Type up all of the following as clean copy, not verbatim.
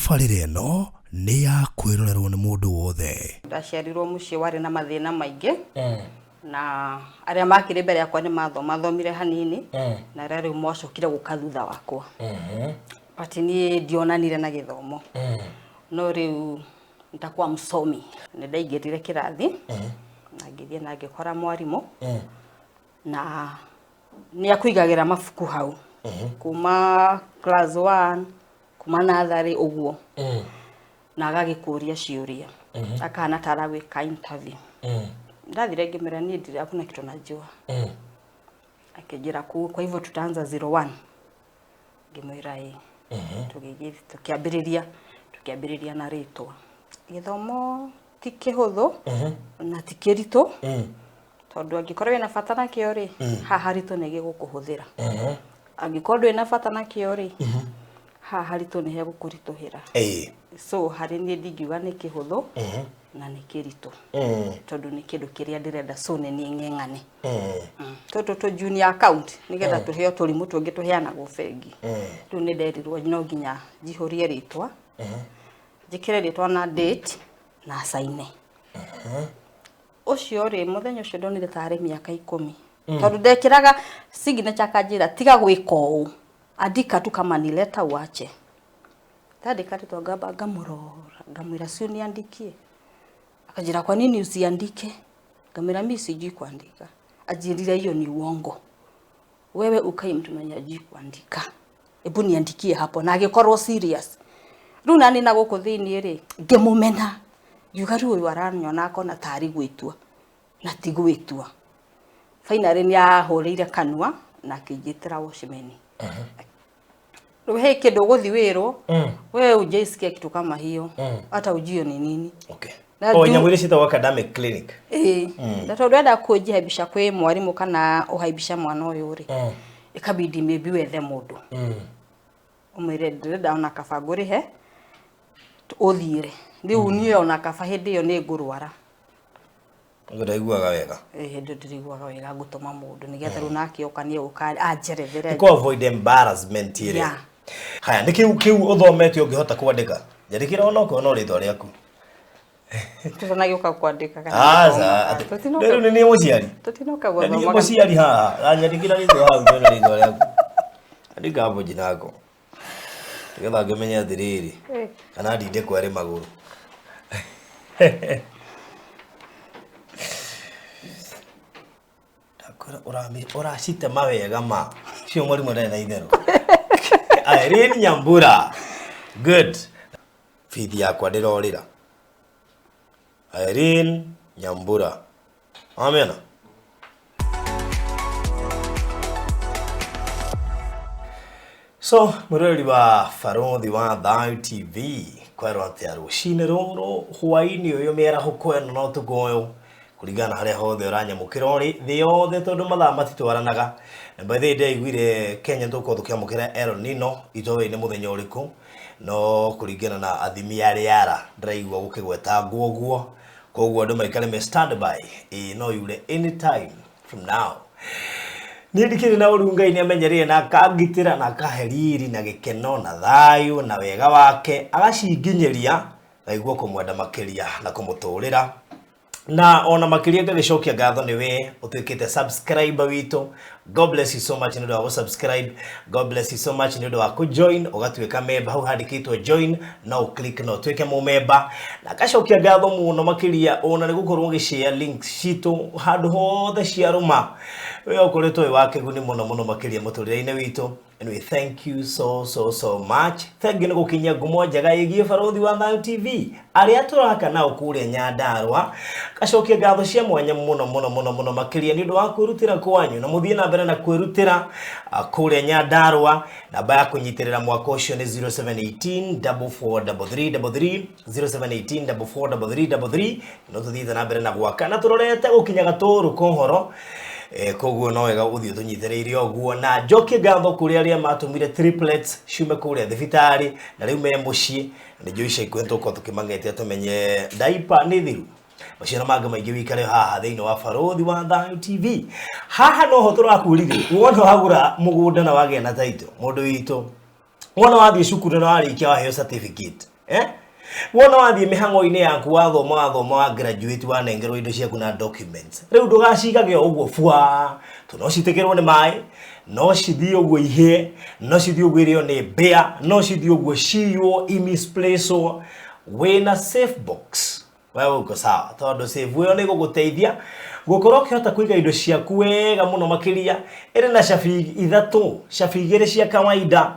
Tabarĩra ĩno nĩ ya kwĩrorerwo nĩ mũndũ wothe. Ndaciarirwo mũciĩ warĩ na mathĩna maingĩ na arĩa makĩrĩ mbere yakwa nĩ mathomathomire hanini na arĩa rĩu mwacokire gũka thutha wakwa, but niĩ ndionanire na gĩthomo, no rĩu nitakuwa msomi. Nĩ ndaingĩrire kĩrathi na ngĩthiĩ na ngĩkora mwarimũ na nĩ akũigagĩra mabuku hau kuma class 1, kuma natharĩ ũguo, na agagĩkũria ciũria akahana ta aragwĩka interview. Ndathire ngĩmwĩra niĩ ndirĩ, hakuna kitu najua. Akĩnjĩra kwa hivyo tutaanza 01. Ngĩmwĩra ĩ. Tũgĩgĩ tũkĩambĩrĩria na rĩtwa. Gĩthomo ti kĩhũthũ na ti kĩritũ, tondũ angĩkorwo wĩna bata nakĩo rĩ, haha haritũ nĩ gĩgũkũhũthĩra. Angĩkorwo ndũrĩ na bata nakĩo rĩ, haha haritũ nĩ hegũkũritũhĩra. So harĩ niĩ ndingiuga nĩ kĩhũthũ na nĩ kĩritũ, tondũ nĩ kĩndũ kĩrĩa ndĩrenda, so nĩ niĩ ng'eng'ane. Tũtũ tũ junior account nĩgetha tũheo tũrimũ tũngĩ tũheanagwo bengi. Rĩu nĩ nderirwo no nginya njihũrie rĩtwa, njĩkĩre rĩtwa na date na caine. Ũcio rĩ, mũthenya ũcio ndonire tarĩ mĩaka 10, tondũ ndekĩraga signature, akanjĩra tiga gwĩka ũũ, andika tu kama ni letter uache. Ndandĩka rĩtwa ngamba ngamũrora, ngamwĩra, "Si uniandikie?" Akanjĩra, "Kwa nini usiandike?" Ngamwĩra, "Mi sijui kuandika." Anjĩrire, "Hiyo ni uongo, wewe ukai mtu mwenye ajui kuandika, hebu niandikie hapo." Na agĩkorwo serious. Rĩu nani na gũkũ thĩiniĩ rĩ, ngĩmũmena, ngiuga rĩu ũyũ aranyona akona tarĩ gwĩtua na ti gwĩtua. Finally nĩ ahũrĩire kanua na akĩnjĩtĩra watchman. Rĩu he kĩndũ ũgũthi wĩrwo, wewe hujaisikia kitu kama hiyo, hata ujio ni nini. Na O nyamũ iria ciĩtagwo academic clinic. Ĩĩ, na tondũ enda kũnjihaimbisha kwĩ mwarimũ kana ũhaimbisha mwana ũyũ rĩ, ikabidi maybe wethe mũndũ ũmwĩre ndĩrenda ona kaba ngũrĩhe ũthiĩre. Rĩu niĩ ona kaba hĩndĩ ĩyo nĩ ngũrwara. Ũguo ndaiguaga wega. Ĩ, hĩndĩ ĩyo ndĩriguaga wega, ngũtũma mũndũ nĩgetha rĩu nake oka nĩ egũka anjerethere. Kũ avoid embarrassment ĩrĩa. Haya, nĩ kĩu ũthomete ũngĩhota kwandĩka, njandĩkĩra onokorwo no rĩtwa rĩaku. Tũtanagĩũka kwandĩka kana Aca. gũthoma. Rĩu nĩ niĩ mũciari. Tũtinoka Na niĩ gũthoma. Mũciari haha ranyandĩkĩra rĩtwa hau, nyone rĩtwa rĩaku. Andĩka hapo jina yako nĩgetha ngĩmenye atĩrĩrĩ kana ndinde kwerĩ magũrũ. Ndakwĩra ũracitema wega ma cio mwarimũ ndarĩ na itherũ. Irene Nyambura, good. Bithi yakwa ndĩrorĩra. Irene Nyambura, wamĩona? So mwĩroreri wa Barũthi wa Thayũ TV, kwerwo atĩa rũcinĩ rũrũ, hwainĩ ũyũ, mĩarahũko ĩno na ũtukũ ũyũ, kũringana na harĩa hothe ũranyamũkĩra ũrĩ thĩ yothe, tondũ mathaa matitwaranaga. Na by the way, ndĩraiguire Kenya tũgũkorwo tũkĩamũkĩra El Nino, itoĩ nĩ mũthenya ũrĩkũ, no kũringana na athimi a rĩera ndĩraigua gũkĩgwetangwo ũguo, koguo andũ maikare me standby. Ĩĩ, no yure anytime from now. Niĩ ndikĩrĩ na ũru, Ngai nĩ amenyereire na akangitĩra na akahe riri na gĩkeno na thayũ na wega wake, agacinginyĩria ngaigua kũmwenda makĩria na kũmũtũrĩra na ona makĩria. Ngagĩcokia ngatho nĩ we ũtuĩkĩte subscriber witũ. God bless you so much nĩ ũndũ wa gũsubscribe. God bless you so much nĩ ũndũ wa kũjoin ũgatuĩka member. Hau handĩkĩtwo join, no click no ũtuĩke mũmemba. Na ngacokia ngatho mũno makĩria ona nĩ gũkorwo ũgĩshare links citũ handũ hothe ciarũma. We ũkoretwo wĩ wa kĩguni mũno mũno makĩria mũtũrĩre-inĩ witũ, and we thank you so so so much. Thank you nĩ gũkinyia ngumo njega ĩgiĩ Barũthi wa Thayũ TV arĩa tũraka nao kũrĩa Nyandarũa. Gacokia ngatho cia mwanya mũno mũno mũno mũno makĩria nĩ ũndũ wa kwĩrutĩra kwanyu, na mũthiĩ na mbere na kwĩrutĩra kũrĩa Nyandarũa. Namba ya kũnyitĩrĩra mwaka ũcio nĩ 0718 443333, 0718 443333. No tũthiĩte na mbere na gwaka na tũrorete gũkinya gatũrũ kohoro. Koguo no wega ũthiĩ ũtũnyitĩrĩire ũguo. Na njokie ngatho kũrĩ arĩa matũmire triplets ciume kũrĩa thibitarĩ na rĩu me mũciĩ. Nĩ njũĩ ica ikuhĩ tũkorwo tũkĩmang'etia tũmenye ndaipa nĩ thiru. Macio na mangĩ maingĩ wikare haha thĩinĩ wa Barũthi wa Thayũ TV. Haha noho tũrakwĩrire wona wagũra mũgũnda na wagĩa na title, mũndũ witũ, wona wathiĩ cukuru na warĩkia waheo certificate. Eh? Wona wathiĩ mĩhang'o-inĩ yaku, wathoma wathoma, wa graduate, wanengerwo indo ciaku na documents, rĩu ndũgacigage o ũguo bua, to no citĩkĩrwo nĩ maĩ, no cithiĩ ũguo ihĩe, no cithiĩ ũguo irĩo nĩ mbĩa, no cithiĩ ũguo ciywo, imisplacewo. Wĩna safe box, wewe uko sawa, tondũ safe ĩyo nĩ ĩgũgũteithia gũkorwo ũkĩhota kũiga indo ciaku wega mũno makĩria. Ĩrĩ na cabi ithatũ, cabi igĩrĩ cia kawaida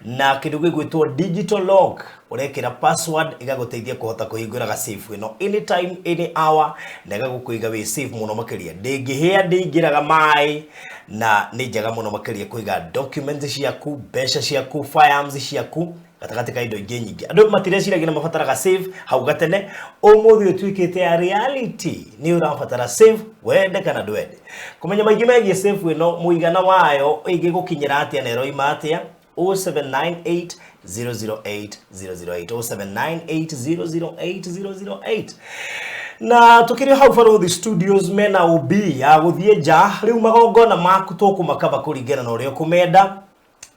na kĩndũ gĩgwĩtwo digital lock. Ũrekĩra password, ĩgagũteithia kũhota kũhingũra gasafe ĩno anytime, any hour, na ĩgagũkũiga wĩ safe mũno makĩria. Ndĩngĩhĩa, ndĩingĩraga maĩ, na nĩ njega mũno makĩria kũiga documents ciaku, mbeca ciaku, firearms ciaku, gatagatĩ ka indo ingĩ nyingĩ. Andũ matireciiragia nĩ mabataraga safe hau gatene. Ũmũthĩ ũtuĩkĩte ya reality, nĩ ũrabatara safe, wende kana ndwende. Kũmenya maingĩ megiĩ safe ĩno, mũigana wayo, ĩngĩgũkinyĩra atĩa na ĩroima atĩa, 0798 008 008, 0798 008 008. Na tukĩrĩ hau, Baruthi Studios mena OB ya gũthiĩ nja. Rĩu magongona maku tũkũmakaba kũringana na ũrĩa ũkũmenda.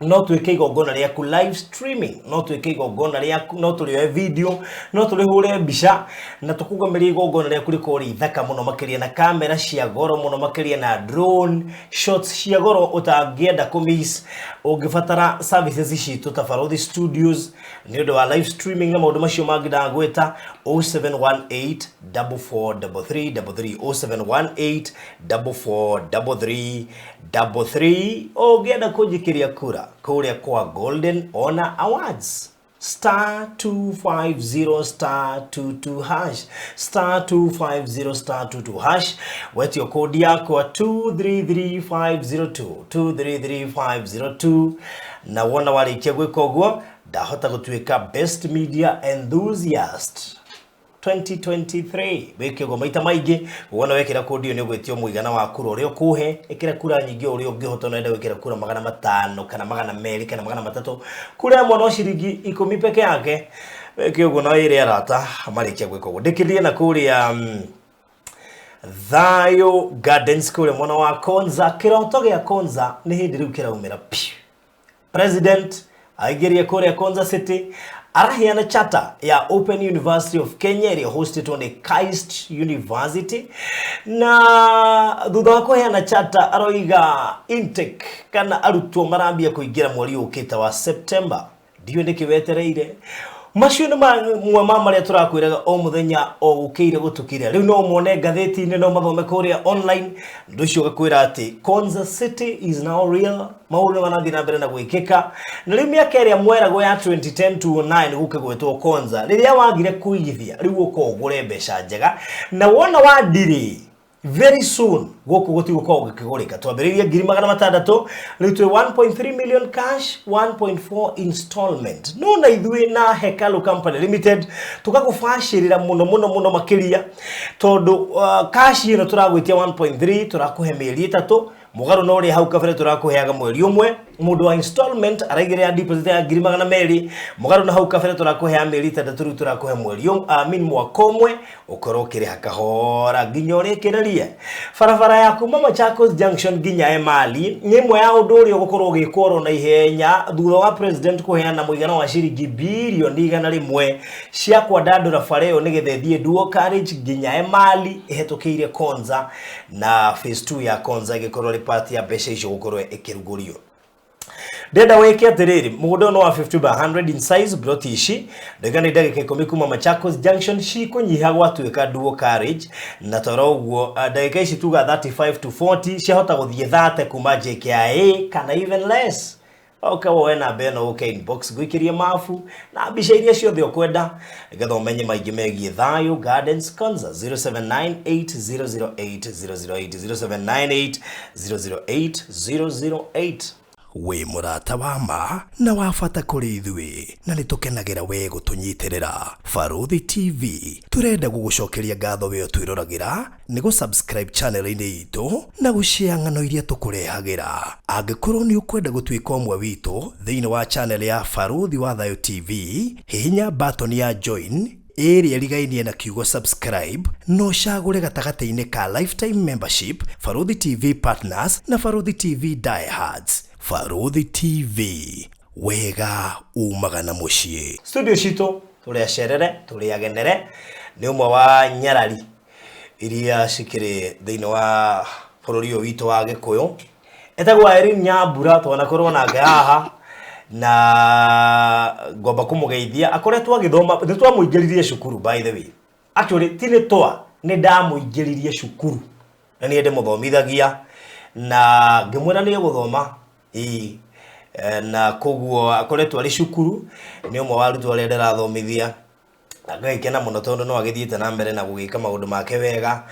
No twĩke igongona rĩaku live streaming, no twĩke igongona rĩaku, no tũrĩoe video, no tũrĩhũre mbica na tũkũgamĩrie igongona rĩaku rĩkorwo rĩ ithaka mũno makĩria, na kamera cia goro mũno makĩria, na drone shots cia goro ũtangĩenda kũmiss. Ũngĩbatara services citũ ta Baruthi Studios nĩ ũndũ wa live streaming na maũndũ macio mangĩ ndagwĩta, 0718 443333, 0718 443333. Ũngĩenda kũnjikĩria kura kũrĩa kwa Golden Honor Awards, star 250 star 22 hash, star 250 star 22 hash. Wetio kodi yakwa 233502, 233502, na wona warĩkia gwĩka ũguo, ndahota gũtuĩka best media enthusiast 2023. Wĩke ũguo maita maingĩ. Wona wekĩra kũndi ĩyo, nĩ ũgwĩtio mũigana wa kura ũrĩa ũkũhe. Ĩkĩra kura nyingĩ o ũrĩa ũngĩhota. No gwĩkĩra kura 500 kana 200 kana 300. Kura ĩmwe no ciringi 10 peke yake. Wĩke ũguo na wĩre arata. Marĩkia gwĩka ũguo, ndĩkĩrie na kũrĩa Thayo Gardens, kũrĩa mwena wa Konza. Kĩroto gĩa Konza nĩ hĩndĩ rĩu kĩraumĩra piũ. President aingĩrie kũrĩa Konza City, araheana charter ya Open University of Kenya ĩrĩa hostetwo nĩ KAIST University. Na thutha wa kũheana charter, aroiga intake kana arutwo marambia kũingĩra mweri ũkĩte wa September. Ndiũĩ nĩkĩ wetereire. Macio nĩ mamwe ma marĩa tũrakwĩraga o mũthenya, o gũkĩire gũtũkire. Rĩu no mone ngathĩti-inĩ, no mathome kũrĩa online. Ũndũ ũcio ũgakwĩra atĩ Konza City is now real. Maũndũ nĩ marathiĩ na mbere na gwĩkĩka, na rĩu mĩaka ĩrĩa mweragwo ya 2010 to 9 gũkĩgwetwo Konza, rĩrĩa wagire kũigithia, rĩu ũka ũgũre mbeca njega. Na wona wandirĩ, very soon gũkũ gũtigũkorwo gũkĩgũrĩka. Twambĩrĩirie 600,000, rĩu twĩ 1.3 million cash, 1.4 installment. No na ithuĩ na Hekalu Company Limited tũgagũbacĩrĩra mũno mũno mũno makĩria, tondũ cash ĩno tũragwĩtia 1.3, tũrakũhe mĩeri 3, mũgarũ na ũrĩa hau kabere tũrakũheaga mweri ũmwe. Mũndũ wa installment araigĩrĩra deposit ya 200,000, mũgarũ na hau kabere tũrakũhea mĩeri 6, rĩu tũrakũhe mweri ũmwe, I mean mwaka ũmwe, ũkorwo ũkĩrĩha kahora nginya ũrĩkĩrĩrie. Barabara ya kuma Machakos Junction nginya Emali nĩ ĩmwe ya ũndũ ũrĩa ũgũkorwo ũgĩkwo oro na ihenya thutha wa president kũheana mũigana wa ciringi 100 bilioni cia kwandandũra bara ĩyo nĩgetha ĩthiĩ dual carriage nginya Emali ĩhetũkĩire Konza, na phase 2 ya Konza ĩgĩkorwo ĩrĩ part ya mbeca icio gũkorwo ĩkĩrugũrio. Ndenda wĩke atĩrĩrĩ, mũgũnda ũyũ nĩ wa 50 by 100 in size. Plot ici ndauga nĩ ndagĩka 10 kuma Machakos Junction, cikũnyiha gwatuĩka dual carriage, na toro ũguo ndagĩka ici tuga 35 to 40, ciahota gũthiĩ 30 kuma JKIA kana even less. Oka woe namba ĩno, ũke inbox, ngũikĩrie mabu na mbica iria ciothe ũkwenda nĩgetha ũmenye maingĩ megiĩ Thayo Gardens Konza. 0798008008, 0798008008. Wĩ mũrata wa ma na wa bata kũrĩ ithuĩ, na nĩ tũkenagĩra we gũtũnyitĩrĩra. Baruthi TV tũrenda gũgũcokeria ngatho we ũtwĩroragĩra nĩ gũ-subscribe channel-inĩ itũ na gũshare ng'ano iria tũkũrehagĩra. Angĩkorwo nĩ ũkwenda gũtuĩka ũmwe witũ thĩinĩ wa channel ya Baruthi wa Thayo TV, hihinya button ya join ĩrĩa ĩrigainie na kiugo subscribe, no ũcagũre gatagatĩ-inĩ ka lifetime membership, Baruthi TV partners na Baruthi TV diehards. Baruthi TV, wega umaga na mũciĩ. Studio citũ Tũrĩ acerere, tũrĩ agenere, nĩ ũmwe wa nyarari iria cikĩrĩ thĩinĩ wa bũrũri ũyũ witũ wa Gĩkũyũ. Etagwo Irene Nyambura, twanakorwo nake haha na ngomba kũmũgeithia. Akoretwo agĩthoma, nĩ twamũingĩririe cukuru, by the way. Actually, ti nĩ twa, nĩ ndamũingĩririe cukuru na niĩ ndĩmũthomithagia na ngĩmwĩra nĩ egũthoma. Ĩĩ. Na koguo akoretwo arĩ cukuru, nĩ ũmwe wa arutwo arĩa ndĩrathomithia na ngagĩkena mũno tondũ no agĩthiĩte na mbere na gũgĩka maũndũ make wega.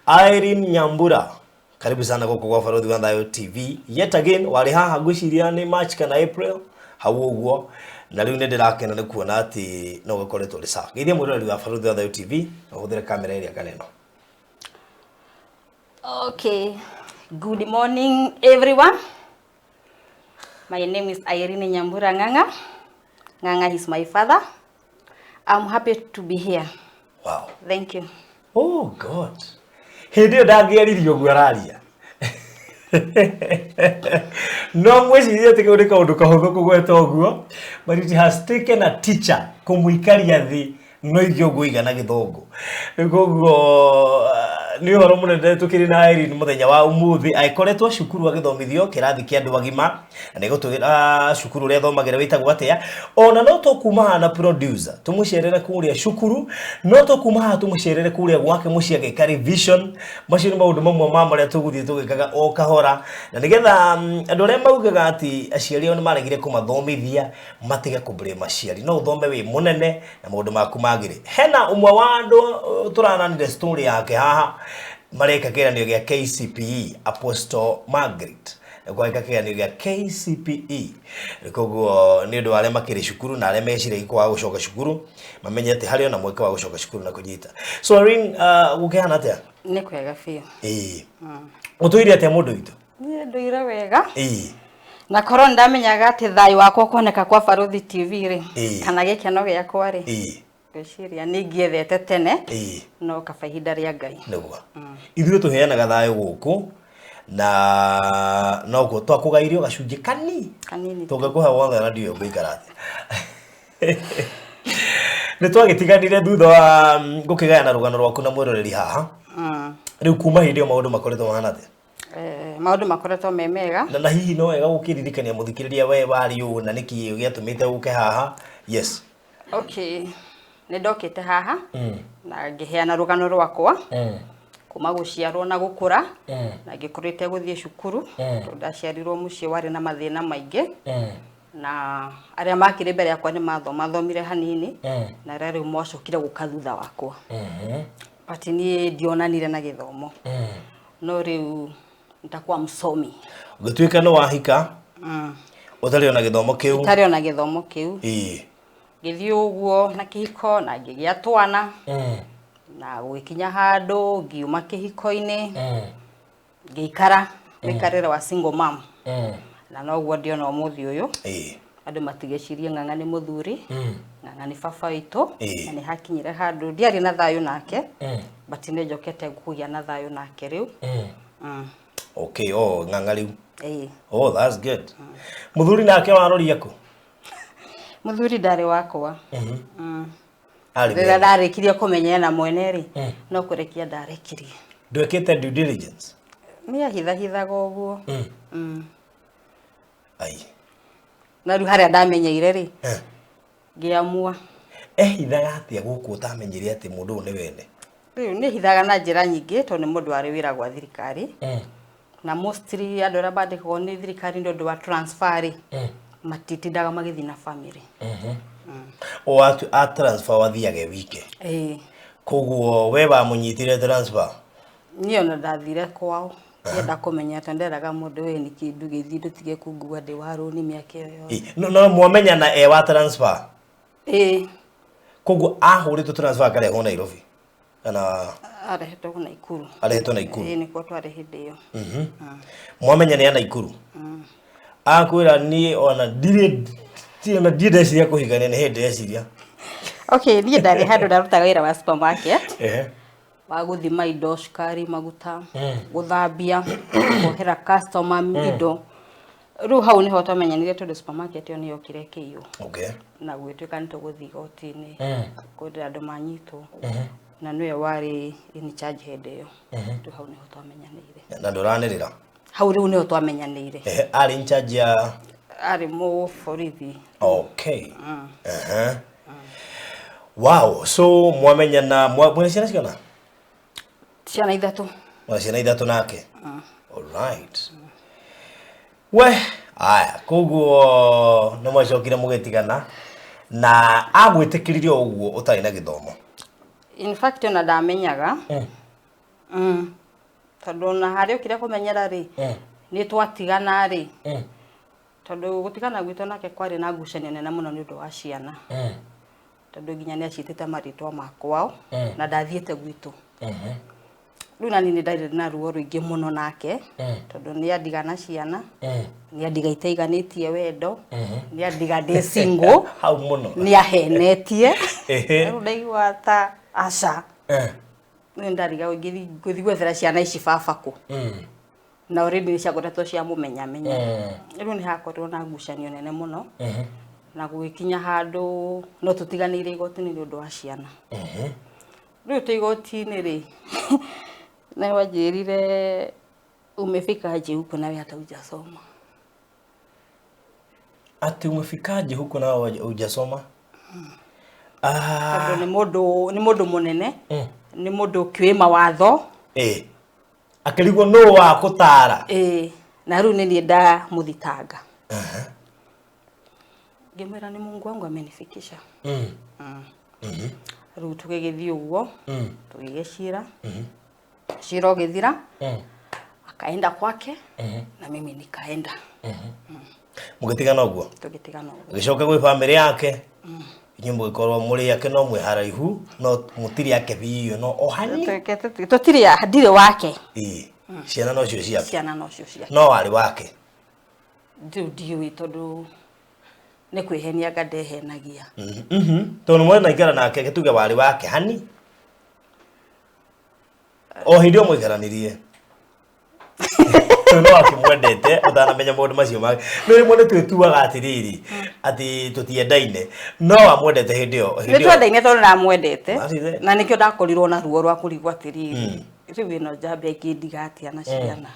Irene Nyambura, karibu sana gũkũ gwa Barothi wa Thayo TV. Yet again, warĩ haha ngwĩciria nĩ March kana April hau ũguo, na rĩu nĩ ndĩrakena nĩ kuona atĩ no ũgĩkoretwo ũrĩ sawa. Geithia mwĩroreri wa Barothi wa Thayo TV na ũhũthĩre kamera ĩrĩa kana ĩno. Okay. Good morning, everyone. My name is Irene Nyambura Nganga. Nganga is my father. I'm happy to be here. Wow. Thank you. Oh God. Hĩndĩ ĩyo ndangĩaririe ũguo araria. No mwĩcirie atĩ kau nĩ kaũndũ kahũthũ kũgweta ũguo, but it has taken a teacher kũmũikaria thĩ no ithuĩ ũguo igana gĩthũngũ. Rĩu koguo nĩ ũhoro mũnene tũkĩrĩ na Irene mũthenya wa ũmũthĩ, agĩkoretwo cukuru agĩthomithio kĩrathi kĩa andũ agima, na nĩ gũtwĩra cukuru ũrĩa athomagĩra wĩtagwo atĩa. Ona no tũkuma haha na producer tũmũcerere kũrĩa cukuru, no tũkuma haha tũmũcerere kũrĩa gwake mũciĩ agĩka revision. Macio nĩ maũndũ mamwe ma marĩa tũgũthiĩ tũgĩkaga o kahora, na nĩgetha andũ arĩa maugaga atĩ aciari ao nĩ maregire kũmathomithia matige kũ blame aciari. No ũthome wĩ mũnene na maũndũ maku magĩre. Hena ũmwe wa andũ tũrananire story yake haha mareka kĩgeranio gĩa KCPE, Apostle Margaret gweka kĩgeranio gĩa KCPE. Koguo nĩ ũndũ wa arĩa makĩrĩ cukuru na arĩa meciragia kwaga gũcoka cukuru, mamenye atĩ harĩ ona mweke wa gũcoka cukuru na kũnyita. So Irene, gũkĩhana atĩa? Nĩ kwega biũ. Ĩĩ. Ũtũire atĩa mũndũ witũ? Niĩ ndũire wega. Ĩĩ. Na korwo ndamenyaga atĩ thayũ wakwa ũkoneka kwa Barothi TV rĩ, Ĩĩ. kana gĩkeno gĩakwa rĩ, Ĩĩ. ngwĩciria nĩ ingĩethete tene, Ĩĩ. no kaba ihinda rĩa Ngai. Nĩguo. Ithuĩ tũheanaga thayũ gũkũ na noguo twakũgairio gacunjĩ kani Kanini. Tũngĩkũhe wothe na ndiũĩ ũngĩikara atĩa. Nĩ twagĩtiganire thutha wa gũkĩgayana rũgano rwaku na mwĩroreri haha. Rĩu kuma hĩndĩ ĩyo maũndũ makoretwo mahana atĩa? Maũndũ makoretwo me mega. Na hihi no wega gũkĩririkania mũthikĩrĩria we warĩ ũũ na nĩkĩ gĩatũmĩte ũke haha? Yes. Okay. Nĩ ndokĩte haha na ngĩheana rũgano rwakwa kuma gũciarwo na gũkũra, na ngĩkorwo itegũthiĩ cukuru tondũ ndaciarirwo mũciĩ warĩ na mathĩna maingĩ, na arĩa makĩrĩ mbere yakwa nĩ mathomathomire hanini, na arĩa rĩu mwacokire gũka thutha wakwa, but niĩ ndionanire na gĩthomo, no rĩu nitakuwa msomi. Ũgĩtuĩka nĩ wahika ũtarĩ ona gĩthomo kĩu. Itarĩ ona gĩthomo kĩu. Ĩĩ. Ngĩthiĩ ũguo na kĩhiko na ngĩgĩa twana, na gũgĩkinya handũ ngiuma kĩhiko-inĩ, ngĩikara mũikarĩre wa single mom, na noguo ndĩona ũmũthĩ ũyũ. Ĩĩ. Andũ matigecirie Ng'ang'a nĩ mũthuri, Ng'ang'a nĩ baba witũ. Ĩĩ. Na nĩ hakinyire handũ ndiarĩ na thayũ nake, but nĩ njokete kũgĩa na thayũ nake rĩu. Okay, oh, Ng'ang'a rĩu. Ĩĩ. Oh, that's good. Mũthuri nake waroria kũ? Mũthuri ndarĩ wakwa. Arĩ Rĩrĩa mwene. ndarĩkirie kũmenya na mwene rĩ, no kũrekia ndarekirie. Ndwĩkĩte due diligence? Nĩ ahithahithaga ũguo. Ai. Na rĩu harĩa ndamenyeire rĩ, ngĩamua. Ehithaga atĩa gũkũ ũtamenyire atĩ mũndũ ũyũ nĩ wene? Rĩu nĩ hithaga na njĩra nyingĩ tondũ nĩ mũndũ warĩ wĩra gwa thirikari, na mostly andũ arĩa mandĩkagwo nĩ thirikari nĩ ũndũ wa transfer rĩ, matitindaga magĩthiĩ na family. O a transfer wathiage wike? Ĩĩ. Koguo we wamũnyitire transfer? Niĩ ona ndathire kwao ngĩenda kũmenya, tondũ nderaga mũndũ ũyũ nĩ kĩndũ gĩthiĩ ndũtige kungua ndĩ wa rũni mĩaka ĩyo yothe. Ĩ, no mwamenyana e wa transfer? Ĩĩ. Koguo ahũrĩtwo transfer akarehwo Nairobi kana? Arehetwo Naikuru. Arehetwo Naikuru? Ĩĩ, nĩkuo twarĩ hĩndĩ ĩyo. Mwamenya nĩ a Naikuru? Akwĩra niĩ ona ndirĩ ona ndirĩ ndeciria kũhikania, nĩ hĩndĩ ndeciria. Okay, niĩ ndarĩ handũ ndarutaga wĩra wa supermarket, Ehe. wa gũthima indo, cukari, maguta, gũthambia, kuohera customer indo. Rĩu hau nĩho twamenyanire tondũ supermarket ĩyo nĩyokire ĩkĩiywo. Okay. Na gũgĩtuĩka nĩ tũgũthiĩ igoti-inĩ, kwĩ andũ manyitwo, na nĩwe warĩ in charge hĩndĩ ĩyo. Rĩu hau nĩho twamenyanĩire. Na ndũranĩrĩra? Hau rĩu nĩho twamenyanĩire. Ehe, arĩ in charge ya? Arĩ mũborithi. Okay. Ehe. Wow, so mwamenyana mwĩna ciana cigana? Ciana ithatũ. Mwĩna ciana ithatũ nake? All right. We, aya, koguo nĩ mwacokire mũgĩtigana na agwĩtĩkĩririe o ũguo ũtarĩ na gĩthomo? In fact ona ndamenyaga. Tondũ ona harĩa okire kũmenyera rĩ, nĩ twatigana rĩ, tondũ gũtigana gwitũ nake kwarĩ na ngucanio nene mũno nĩ ũndũ wa ciana. Tondũ nginya nĩ aciĩtĩte marĩtwa ma kwao na ndathiĩte gwitũ. Rĩu nani nĩ ndarĩ na ruo rũingĩ mũno nake, tondũ nĩ andiga na ciana, nĩ andiga itaiganĩtie wendo, nĩ andiga ndĩ single, hau mũno nĩ ahenetie. Rĩu ndaigua ta aca. Nĩ ndariga ngũthiĩ gwethera ciana ici baba kũ. Na already nĩ ciakoretwo cia mũmenyamenya. Rĩu nĩ hakorirwo na ngucanio nene mũno. Na gũgĩkinya handũ no tũtiganĩire igoti-inĩ nĩ ũndũ wa ciana. Rĩu twĩ igoti-inĩ rĩ, nĩ wanjĩrire umefika aje huku nawe hata hujasoma. Ati umefikaje huku nawe hujasoma? Tondũ nĩ mũndũ mũnene, nĩ mũndũ ũkĩũĩ mawatho. Akĩrigwo nũ wa kũtara. Na rĩu nĩ niĩ ndamũthitanga. Ngĩmwĩra nĩ Mungu wangu amenifikisha. Rĩu tũgĩgĩthiĩ ũguo, tũgĩgĩcira. Cira ũgĩthira. Akaenda kwake, na mimi nikaenda. Mũgĩtigana ũguo? Tũgĩtigana ũguo. Agĩcoka gwĩ bamĩrĩ yake. Inyuĩ mũgĩkorwo mũrĩ ake no mwĩ haraihu, no mũtirĩ ake biũ, no o hanini. Tũtirĩ, ndirĩ wake. Ciana nocio ciake. Ciana nocio ciake. No warĩ wake. Rĩu ndiũĩ tondũ nĩ kwĩhenia anga ndehenagia. Tondũ mwena ikara nake gĩtuge warĩ wake hani. O hĩndĩ ĩyo mũikaranirie. Tondũ no akĩmwendete ũtanamenya maũndũ macio make. Nĩ rĩmwe nĩ twĩtuaga atĩrĩrĩ, atĩ tũtiendaine. No amwendete hĩndĩ ĩyo, hĩndĩ Nĩ ĩyo. twendaine tondũ ndamwendete. That is it. Na nĩkĩo ndakorirwo na ruo rwa kũrigwo atĩrĩrĩ, rĩu ĩno njambe ĩngĩndiga atĩa na ciana.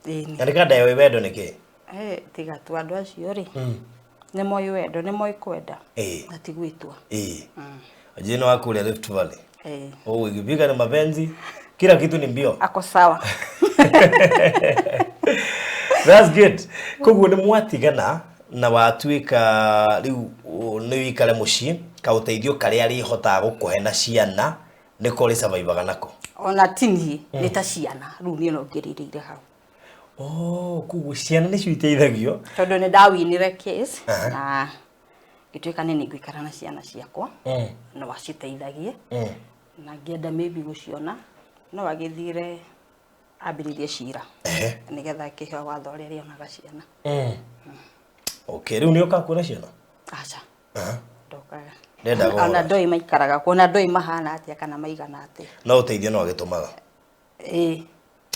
Ĩni. Na nĩ kanda ĩyo wendo nĩkĩ? Tiga tu andũ acio rĩ. Nĩ moĩ wendo, nĩ moĩ kwenda. Na ti gwĩtua. Jino wa kule Rift Valley. Oh, ikifika ni mapenzi, kila kitu ni mbio. Ako sawa. That's good. Koguo nĩ mwatigana na watuĩka rĩu nĩ wĩikare mũciĩ, kaũteithio karĩa arĩhotaga gũkũhe na ciana nĩko ũrĩsurvivaga nako. Ona ti niĩ, nĩ ta ciana, rĩu niĩ no ngĩrĩrĩire hau. Oh, koguo ciana nĩcio iteithagio. Tondũ nĩ ndawinire case, na ngĩtuĩka nĩ ngũikara na ciana ciakwa, no aciteithagie. Na ngĩenda maybe gũciona, no agĩthire ambĩrĩrie cira. Nĩgetha akĩheo watho ũrĩa arĩonaga ciana. Okay, rĩu nĩ ũkaga kuona ciana? Aca. Ndokaga. Ndendaga Ona ũhoro. ndoĩ maikaraga kuo, ona ndoĩ mahana atĩa kana maigana atĩa. No ũteithio no agĩtũmaga.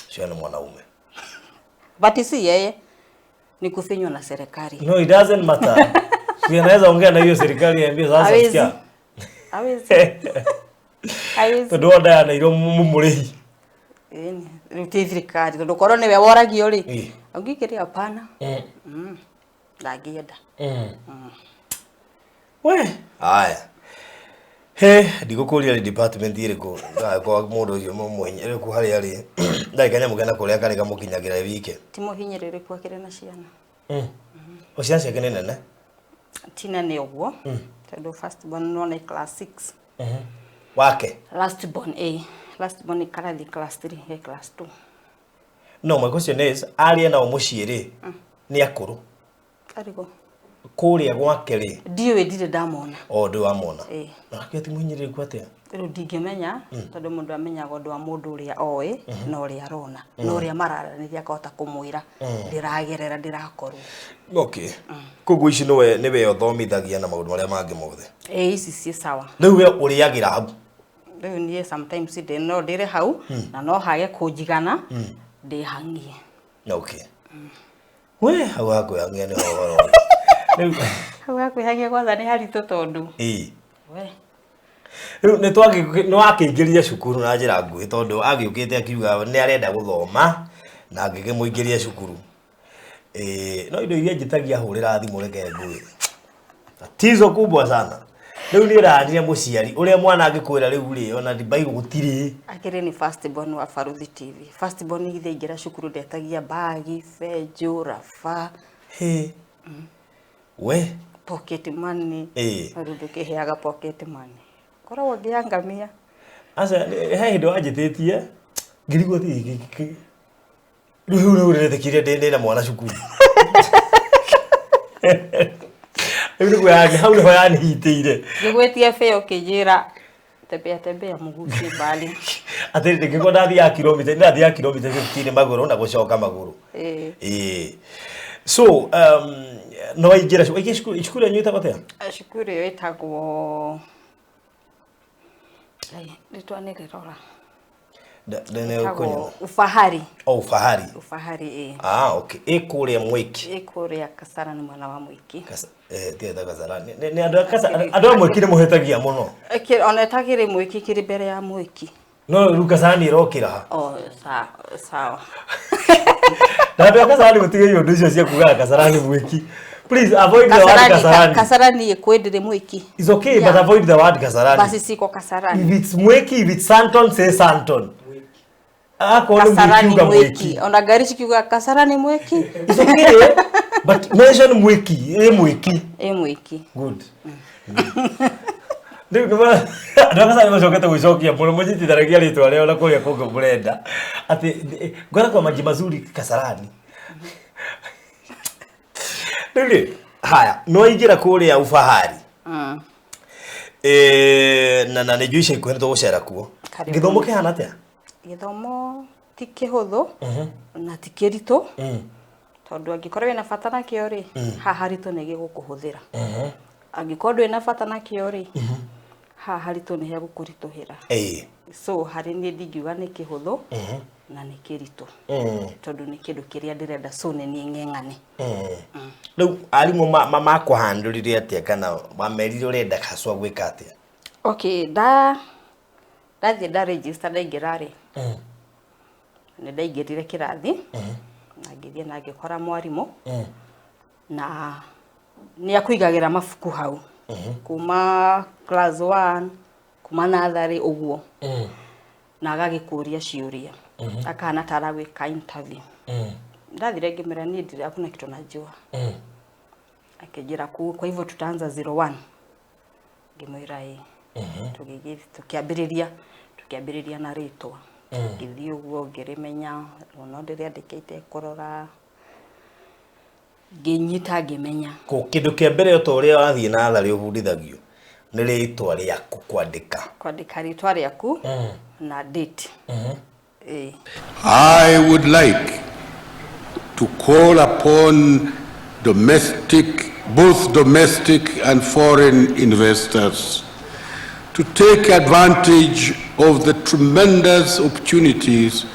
Cio nĩ mwanaume. But si yeye ni kufinywa na serikali. No, it doesn't matter. Si anaweza ongea na hiyo serikali iambie sasa Hawezi. sikia. Hawezi. Hawezi. Tondũ wanda na irio mumũrĩhi. Ĩni, rĩu ti thirikari tondũ korwo nĩwe woragio rĩ. Ũngĩkĩrĩ hapana. Ndangĩenda. We, haya. He, ndigũkũria nĩ department ĩrĩkũ, kwa mũndũ ũcio mũhinyĩrĩrĩku harĩa arĩ. Ndarĩ kanyamũ kena kũrĩa karĩ kamũkinyagĩra wike. Ti mũhinyĩrĩrĩku akĩrĩ na ciana. O ciana ciake nĩ nene? Ti nene ũguo. Tondũ first born no nĩ class 6. Wake? Last born, Last born karathi class 3, he class 2. No, my question is, arĩa nao mũciĩ rĩ, nĩ akũrũ? Arĩkũ? Kũrĩa gwake rĩ? Ndiũĩ, ndirĩ ndamona. O, ndũĩ wamona? Na akĩo ti mũhinyĩrĩrĩku atĩa? Rĩu ndingĩmenya, tondũ mũndũ amenyaga ũndũ wa mũndũ ũrĩa oĩ, na ũrĩa arona, na ũrĩa mararanĩria akahota kũmwĩra, ndĩragerera, ndĩrakorwo. Okay. Koguo ici nĩwe ũthomithagia na maũndũ marĩa mangĩ mothe? Ici ciĩ sawa. Rĩu we ũrĩagĩra hau? Rĩu niĩ sometimes no ndĩre hau, na no hage kũnjigana, ndĩhang'ie. Okay. We hau hakwĩhang'ia nĩ ũhoro rĩu. Hau hakwĩhangia kwanza nĩ haritũ tondũ we. Rĩu nĩ wakĩingĩria cukuru na njĩra nguhĩ, tondũ agĩũkĩte akiuga nĩ arenda gũthoma na ngĩkĩmũingĩria cukuru. No indo iria njĩtagia hũrĩra thimũ, reke ngwĩre, tatizo kubwa sana. Rĩu niĩ ranire mũciari ũrĩa mwana angĩkwĩra rĩu rĩ, ona ndimbaigũ gũtirĩ. Akĩrĩ nĩ first born wa Baruthi TV. First born ithe aingĩra cukuru ndetagia bagi, benjũ, raba. Hĩ we. Pocket money. Rĩu ndũkĩheaga pocket money, koragwo ngĩangamia. Aca, he hĩndĩ wanjĩtĩtie ngĩrigwo ti rĩu hau rĩu ndĩretĩkirie ndĩ na mwana cukuru. Rĩu nĩguo yani hau nĩho yanihitĩire. Ngĩgwĩtia bĩa ũkĩnjĩra tembea tembea mũgucie mbali. Atĩ ndĩngĩkorwo ndathiaga kilomita, ndathiaga kilomita 15 magũrũ na gũcoka magũrũ. Ĩĩ, so no waingĩra waingĩra cukuru, cukuru yanyu ĩtagwo atĩa? Cukuru ĩyo ĩtagwo, ai, rĩtwa nĩ rĩrora. Ndene Ĩtagwo Ufahari. Oh, Ufahari. Ufahari, ĩĩ. Ah, okay, ĩ kũrĩa Mwiki? Ĩ kũrĩa Kasarani, mwena wa Mwiki. Tieta Kasarani nĩ andũ a andũ a Mwiki nĩ mũhĩtagia mũno. Ona ĩtagĩrĩ Mwiki, kĩrĩ mbere ya Mwiki. No rĩu Kasarani ĩrokĩra ha? Oh, sawa sawa. Na andũ a Kasarani mũtige ũndũ ũcio cia kugaga Kasarani Mwiki. Please avoid the word Kasarani. Kasarani. Kasarani ĩ kwĩ ndĩrĩ Mwiki. It's okay, but avoid the word Kasarani. Basi siko Kasarani. If it's Mwiki, if it's Santon, say Santon. Akorwo nĩ Mwiki, Kasarani uga Mwiki. Mwiki. Ona ngari cikiuga Kasarani Mwiki. It's okay, but mention Mwiki, ĩ Mwiki. Ĩ Mwiki. Good. Rĩu nĩ andũ a Kasarani macokete gwĩcokia mũno, mũnyitithanagia rĩtwa rĩao na kũrĩa kũngĩ mũrenda atĩ ngora kwa maji mazuri Kasarani. Rĩu rĩ, haya, no waingĩra kũrĩa Ufahari. Na nĩ njũĩ ica ikuhĩ nĩ tũgũcera kuo. Karibu. Gĩthomo kĩhana atĩa? Gĩthomo ti kĩhũthũ na ti kĩritũ, tondũ angĩkorwo wĩna bata nakĩo rĩ, haha haritũ nĩ gĩgũkũhũthĩra. Angĩkorwo ndũrĩ na bata nakĩo rĩ, haha haritũ nĩ hegũkũritũhĩra. So harĩ niĩ ndingiuga nĩ kĩhũthũ na nĩ kĩritũ, tondũ nĩ kĩndũ kĩrĩa ndĩrenda, so nĩ niĩ ng'eng'ane. Rĩu arimũ makũhandũrire atĩa, kana wamerire ũrenda haswa gwĩka atĩa? Okay, ndathiĩ nda register, ndaingĩra rĩ, nĩ ndaingĩrire kĩrathi na ngĩthiĩ na ngĩkora mwarimũ na nĩ akũigagĩra mabuku hau kuma class 1, kuma natharĩ ũguo, na agagĩkũria ciũria akahana ta aragwĩka interview. Ndathire ngĩmwĩra niĩ ndirĩ, hakuna kitu najua. Akĩnjĩra kwa hivyo tutaanza 01. Ngĩmwĩra ĩ. Tũgĩgĩ tũkĩambĩrĩria na rĩtwa, ngĩthiĩ ũguo ngĩrĩmenya mũno, ndĩrĩandĩkĩte kũrora, ngĩnyita, ngĩmenya. Kũ kĩndũ kĩa mbere o ta ũrĩa wathiĩ natharĩ ũbundithagio nĩ rĩtwa rĩaku kwandĩka. Kwandĩka rĩtwa rĩaku na date, ĩĩ. I would like to call upon domestic, both domestic and foreign investors to take advantage of the tremendous opportunities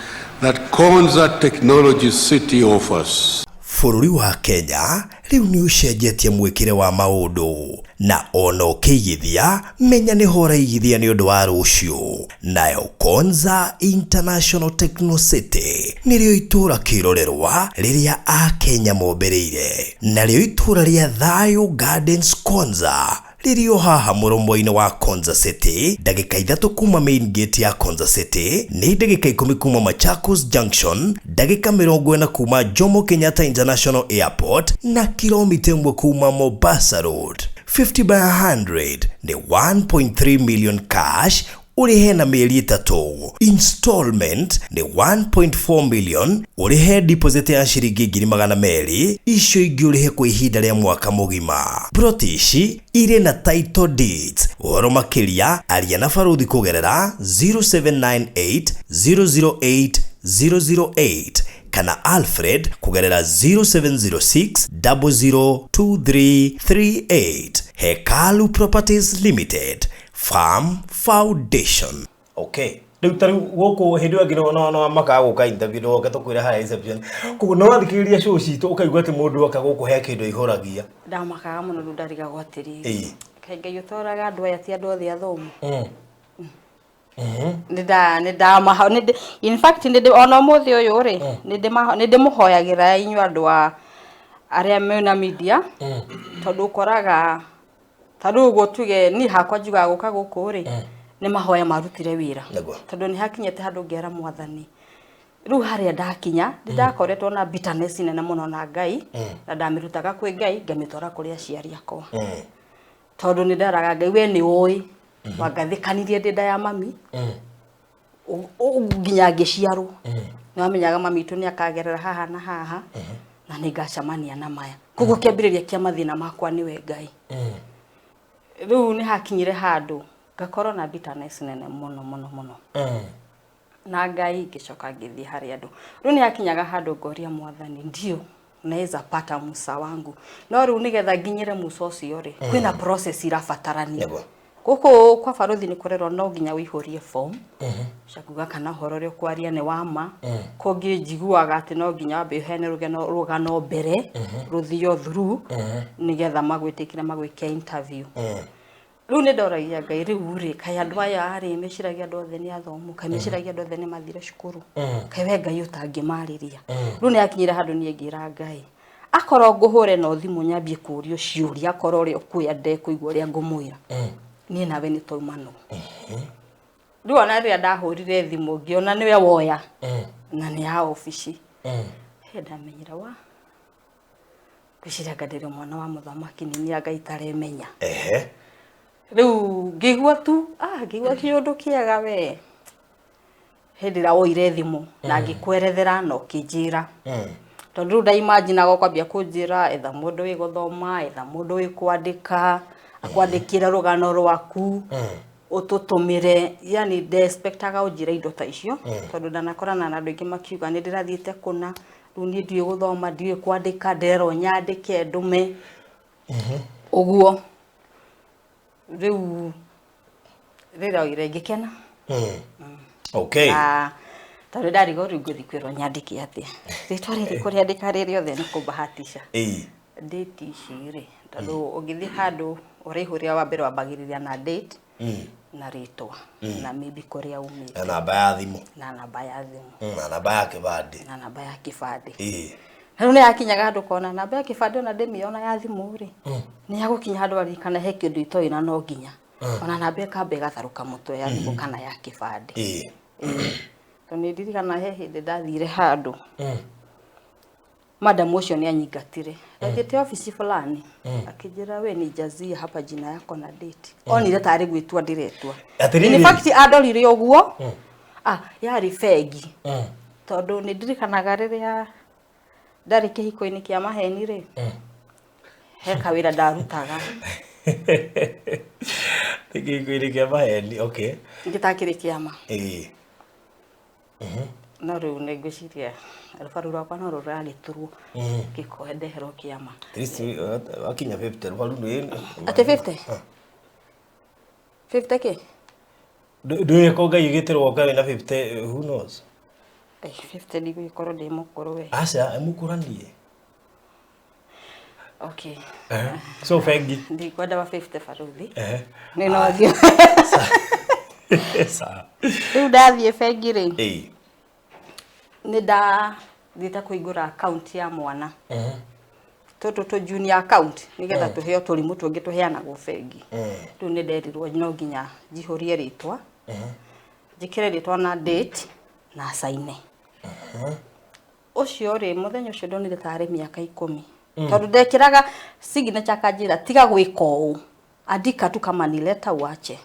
that Konza Technology City offers. Bũrũri wa Kenya rĩu nĩ ũcenjetie mwĩkĩre wa maũndũ, na ona ũkĩigithia menya nĩho ũraigithia nĩ ũndũ wa rũciũ. Nayo Konza International Techno City nĩrĩo itũũra kĩrorerwa rĩrĩa Akenya mombĩrĩire, narĩo itũũra rĩa Thayo Gardens Konza rĩrĩ o haha mũromo-inĩ wa Konza City, ndagĩka 3 kuma main gate ya Konza City, nĩ ndagĩka 10 kuma Machakos Junction, ndagĩka 40 kuma Jomo Kenyatta International Airport, na kilomita 1 kuma Mombasa Road. 50 by 100 nĩ 1.3 million cash, ũrĩhe na mĩeri 3. Installment nĩ 1.4 million, ũrĩhe deposit ya ciringi 200,000, icio ingĩ ũrĩhe kwa ihinda rĩa mwaka mũgima. Ploti ici irĩ na title deeds. Ũhoro makĩria aria na baruthi kũgerera 0798 008 008 kana Alfred kũgerera 0706 002338. Hekalu Properties Limited, Farm Foundation. Okay, rĩu Rĩu ta rĩu gũkũ hĩndĩ ĩyo ĩngĩ no makaga gũka interview no oke tũkwĩre harĩa reception. Koguo no wathikĩrĩria show citũ ũkaigua atĩ mũndũ oka gũkũ he kĩndũ aihũragia. Ndamakaga mũno rĩu ndarigagwo atĩrĩrĩ, Ĩĩ. Kaĩ Ngai ũtoraga andũ aya ti andũ othe athomu. In fact nĩ ona ũmũthĩ ũyũ rĩ, nĩ ndĩmũhoyagĩra inyuĩ andũ a arĩa mena media, tondũ ũkoraga ta rĩu ũguo tuge niĩ hakwa njugaga gũka gũkũ rĩ, nĩ mahoya marutire wĩra. Nĩguo. Tondũ nĩ hakinyĩte handũ ngera Mwathani rĩu harĩa ndakinya nĩ ndakoretwo na bitterness nene mũno na Ngai, na ndamĩrutaga kwĩ Ngai ngamĩtwara kũrĩ aciari akwa, tondũ nĩ nderaga Ngai we nĩ ũĩ wangathĩkanirie ndĩ nda ya mami nginya ngĩciarwo, nĩ wamenyaga mami witũ nĩ akagerera haha na haha na nĩ ngacemania na maya, koguo kĩambĩrĩria kĩa mathĩna makwa nĩwe Ngai. Rĩu nĩ hakinyire handũ ngakorwo na bitterness nene mũno mũno mũno na Ngai, ngĩcoka ngĩthiĩ harĩ andũ. Rĩu nĩ hakinyaga handũ ngoria Mwathani, ndio naweza pata Musa wangu, no rĩu nĩgetha nginyĩre Musa ũcio rĩ, kwĩna process irabatarania. Gũkũ kwa baruthi nĩ kũrerwo no nginya ũihũrie form cia kuga kana ũhoro ũrĩa ũkwaria nĩ wa ma. Kũngĩ njiguaga atĩ no nginya wambe ũheane rũgano mbere rũthio through nĩgetha magwĩtĩkĩre magwĩke interview. Rĩu nĩ ndoragia Ngai, rĩu rĩ, kaĩ andũ aya rĩ meciragia andũ othe nĩ athomu, kaĩ meciragia andũ othe nĩ mathire cukuru, kaĩ we Ngai ũtangĩmarĩria? Rĩu nĩ hakinyire handũ niĩ ngĩra Ngai, akorwo ngũhũre no thimũ nyambie kũũrio ciũria, akorwo ũrĩa ũkuoya ndekũigua ũrĩa ngũmwĩra, niĩ nawe nĩ twaumanwo. Rĩu ona rĩrĩa ndahũrire thimũ ngĩona nĩwe woya na nĩ ya obici, he ndamenyera wa ngwĩciria anga ndĩrĩ mwana wa mũthamaki, nĩ niĩ anga itaremenya. Rĩu ngĩigua tu ngĩigua kĩũndũ kĩega we hĩndĩ ĩrĩa woire thimũ na ngĩkwerethera na ũkĩnjĩra, tondũ rĩu ndaimaginaga ũkwambia kũnjĩra etha mũndũ wĩ gũthoma, etha mũndũ wĩ kwandĩka, akwandĩkĩre rũgano rwaku ũtũtũmĩre, yani ndexpectaga ũnjĩre indo ta icio, tondũ ndanakorana na andũ aingĩ makiuga nĩ ndĩrathiĩte kũna, rĩu niĩ ndiũĩ gũthoma, ndiũĩ kwandĩka, ndĩrerwo nyandĩke ndũme ũguo. Rĩu rĩrĩa oire ngĩkena. Okay. Na tondũ ndarigwo rĩu ngũthiĩ kwĩrwo nyandĩke atĩa, rĩtwa rĩrĩ kũrĩandĩka rĩ rĩothe nĩ kũbahatisha. Date ici rĩ, tondũ ũngĩthiĩ handũ ũraihũria wa mbere wambagĩrĩria na date na rĩtwa na maybe kũrĩa umĩte. Na namba ya thimũ. Na namba ya thimũ. Na namba ya kĩbandĩ. Na namba ya kĩbandĩ. Ĩĩ. Rĩu nĩ yakinyaga handũ kona namba ya kĩbandĩ ona ndĩmĩona ya thimũ rĩ, nĩ yagũkinya handũ aririkana he kĩndũ itoĩ na no nginya ona namba ĩkamba ĩgatharũka mũtwe ya thimũ kana ya kĩbandĩ. Tondũ nĩ ndirikana he hĩndĩ ndathire handũ, madam ũcio nĩ anyingatire, ndathiĩte obici fulani, akĩnjĩra we nijazie hapa jina yako na date, onire tarĩ gwĩtua ndĩretua. Atĩrĩrĩ. In fact andorire ũguo, yarĩ bengi, tondũ nĩ ndirikanaga rĩrĩa ndarĩ kĩhiko-inĩ kĩa maheni rĩ, he kawĩra ndarutaga. Kĩhiko-inĩ kĩa maheni, okay. Gĩtakĩrĩ kĩama. No rĩu nĩ ngwĩciria rũbaru rwakwa no rũragĩturwo ngĩkwendeherwo kĩama. At least wakinya 50 rũbaru nĩ Atĩ 50 50 kĩ? Ndũĩ ko Ngai ĩgĩtĩrwo ũka wĩna 50, who knows? 50 ndigũgĩkorwo ndĩ mũkũrũ we. Aca, mũkũranie. Okay. So bengi. Ndikwenda wa 50 baruthi. Nĩ no Ah, ngĩ Sawa. Rĩu ndathiĩ bengi rĩ, nĩ ndathiĩte kũhingũra account ya mwana, tũtũ tũ junior account, nĩgetha tũheo tũrimũ tũngĩ tũheanagwo bengi. Rĩu nĩ nderirwo no nginya njihũrie rĩtwa, njĩkĩre rĩtwa na date na caine ũcio rĩ. Mũthenya ũcio ndonire tarĩ mĩaka 10, tondũ ndekĩraga signature, akanjĩra tiga gwĩka ũũ, andika tu kama ni letter uache.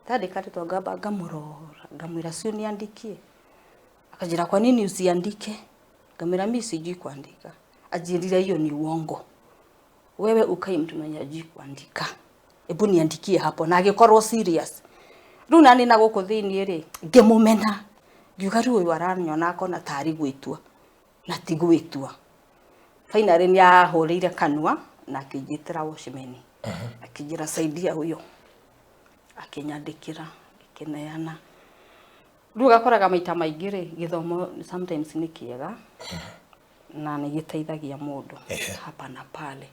Ndandĩka rĩtwa ngamba ngamũrora, ngamwĩra si uniandikie? Akanjĩra kwa nini usiandike? Ngamwĩra mi sijui kuandika. Anjĩrire hiyo ni uongo, wewe ukai mtu mwenye ajui kuandika, hebu niandikie hapo. Na agĩkorwo serious. Rĩu nani na gũkũ thĩiniĩ rĩ, ngĩmũmena, ngiuga rĩu ũyũ aranyona akona tarĩ gwĩtua na ti gwĩtua. Finally nĩ ahũrĩire kanua na akĩnjĩtĩra watchman, akĩnjĩra saidia huyo, akĩnyandĩkĩra, ngĩkĩneana. Rĩu ũgakoraga maita maingĩ rĩ, gĩthomo sometimes nĩ kĩega na nĩ gĩteithagia mũndũ hapa na pale.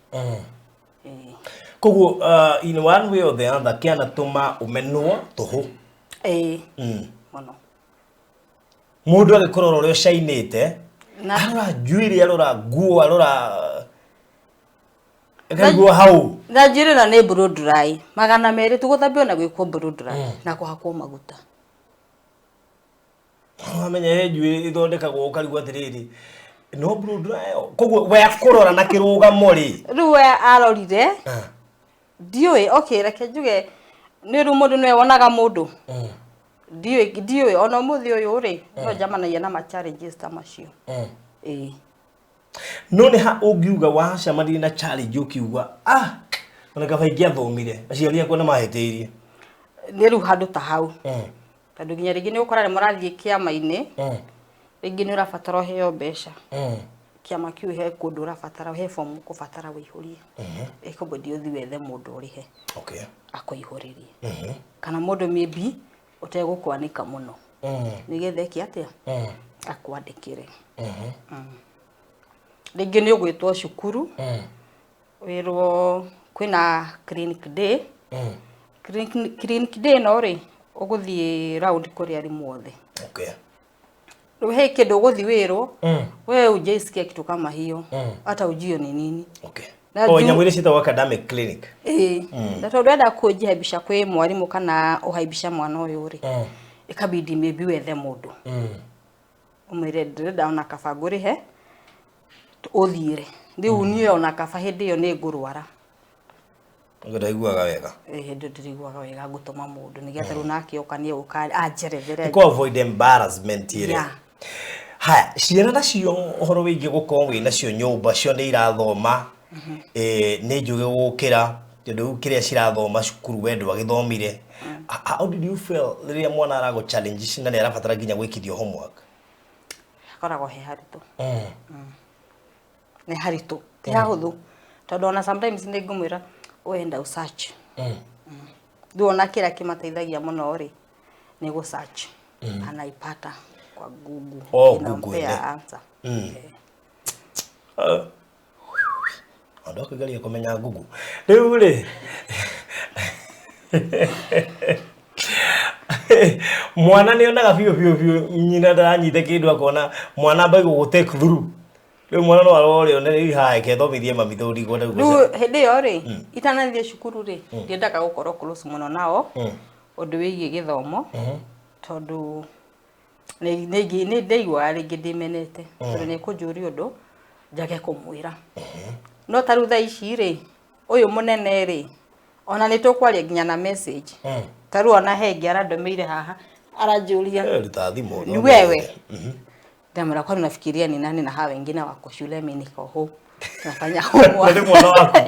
Ĩĩ. Koguo in one way or the other kĩanatũma ũmenwo tũhũ. Ĩĩ. Mũno. Mũndũ agĩkũrora ũrĩa ũcainĩte, Na- arora njuĩrĩ, arora nguo, arora ĩkaigua hau. Na njuĩrĩ ĩno nĩ blow dry 200 tu gũthambio na gwĩkwo blow dry na kũhakwo maguta. Wamenya he njuĩrĩ ĩthondekagwo ũkarigwo atĩrĩrĩ, no blow dry ĩyo. Koguo we akũrora na kĩrũgamo rĩ. Rĩu we arorire ndiũĩ, okay, reke njuge nĩ rĩu mũndũ nĩwe wonaga mũndũ. Ndiũĩ ona ũmũthĩ ũyũ rĩ, no njamanagia na ma challenges ta macio. Ĩĩ. No nĩ ha ũngiuga wacemanirie na challenge ũkiuga, ah, ona kaba ingĩathomire, aciari akwa nĩ mahĩtĩirie? Nĩ rĩu handũ ta hau. Tondũ nginya rĩngĩ nĩ ũgũkora nĩ mũrathiĩ kĩama-inĩ, rĩngĩ nĩ ũrabatara ũheo mbeca. Kĩama kĩu he kũndũ ũrabatara, he form ũkũbatara ũihũrie. Ĩkũbidi ũthiĩ wethe mũndũ ũrĩhe. Akũihũrĩrie. Kana mũndũ maybe ũtegũkwanĩka mũno. Nĩgetha eke atĩa? Akwandĩkĩre. Rĩngĩ nĩ ũgwĩtwo cukuru, wĩrwo kwĩna clinic day. Clinic day ĩno rĩ, ũgũthiĩ round kũrĩ arimũ othe. Rĩu he kĩndũ ũgũthiĩ wĩrwo, wewe hujaisikia kitu kama hiyo, hata hujui ni nini. Na O nyamũ iria ciĩtagwo academic clinic. Ĩĩ. Na tondũ ndwenda kũnjihaimbisha kwĩ mwarimũ kana ũhaimbisha mwana ũyũ rĩ, ĩkabidi maybe wethe mũndũ. Ũmwĩre ndĩrenda ona kaba ngũrĩhe ũthiĩre. Rĩu niĩ ona kaba hĩndĩ ĩyo nĩ ngũrwara. Ndaiguaga wega. Ĩĩ, hĩndĩ ĩyo ndĩraiguaga wega ngũtũma mũndũ nĩgetha rĩu nake oka nĩ egũka anjerethere. Kũ avoid embarrassment ĩrĩa. Yeah. Haya, ciana nacio ũhoro wĩgiĩ gũkorwo wĩ nacio nyũmba, cio nĩ irathoma, nĩ njũgĩ gũkĩra, tondũ rĩu kĩrĩa cirathoma cukuru we ndwagĩthomire. How did you feel rĩrĩa mwana aragũ challenge na nĩ arabatara nginya gwĩkithio homework? Hakoragwo he haritũ. Nĩ haritũ, ti hahũthũ. Tondũ ona sometimes nĩ ngũmwĩra wenda ũ search. Rĩu ona kĩrĩa kĩmateithagia mũno rĩ, nĩ gũ search. Anaipata kwa Google. Oh, Inampea Google, eh. answer. Andũ akũgeria kũmenya Google. Rĩu rĩ, mwana nĩ onaga biũ biũ biũ nyina ndaranyita kĩndũ akona mwana ambagia gũgũ take through. Rĩu mwana no arore one rĩu haha reke thomithie mami tondũ ndikwenda Rĩu gũgũca. hĩndĩ ĩyo rĩ, itanathiĩ cukuru rĩ, ndiendaga gũkorwo close mũno nao ũndũ wĩgiĩ gĩthomo tondũ nĩ ndaiguaga rĩngĩ ndĩmenete tondũ nĩ kũnjũria ũndũ njage kũmwĩra. No ta rĩu thaa ici rĩ, ũyũ mũnene rĩ, ona nĩ tũkwaria nginya na message. Ta rĩu ona he ĩngĩ arandũmĩire haha aranjũria Ruta thimũ. ni wewe. Ndamwĩra kwani unafikiria ni nani na hawa wengine wako shule, mimi niko home tunafanya homework. Na nĩ mwana waku.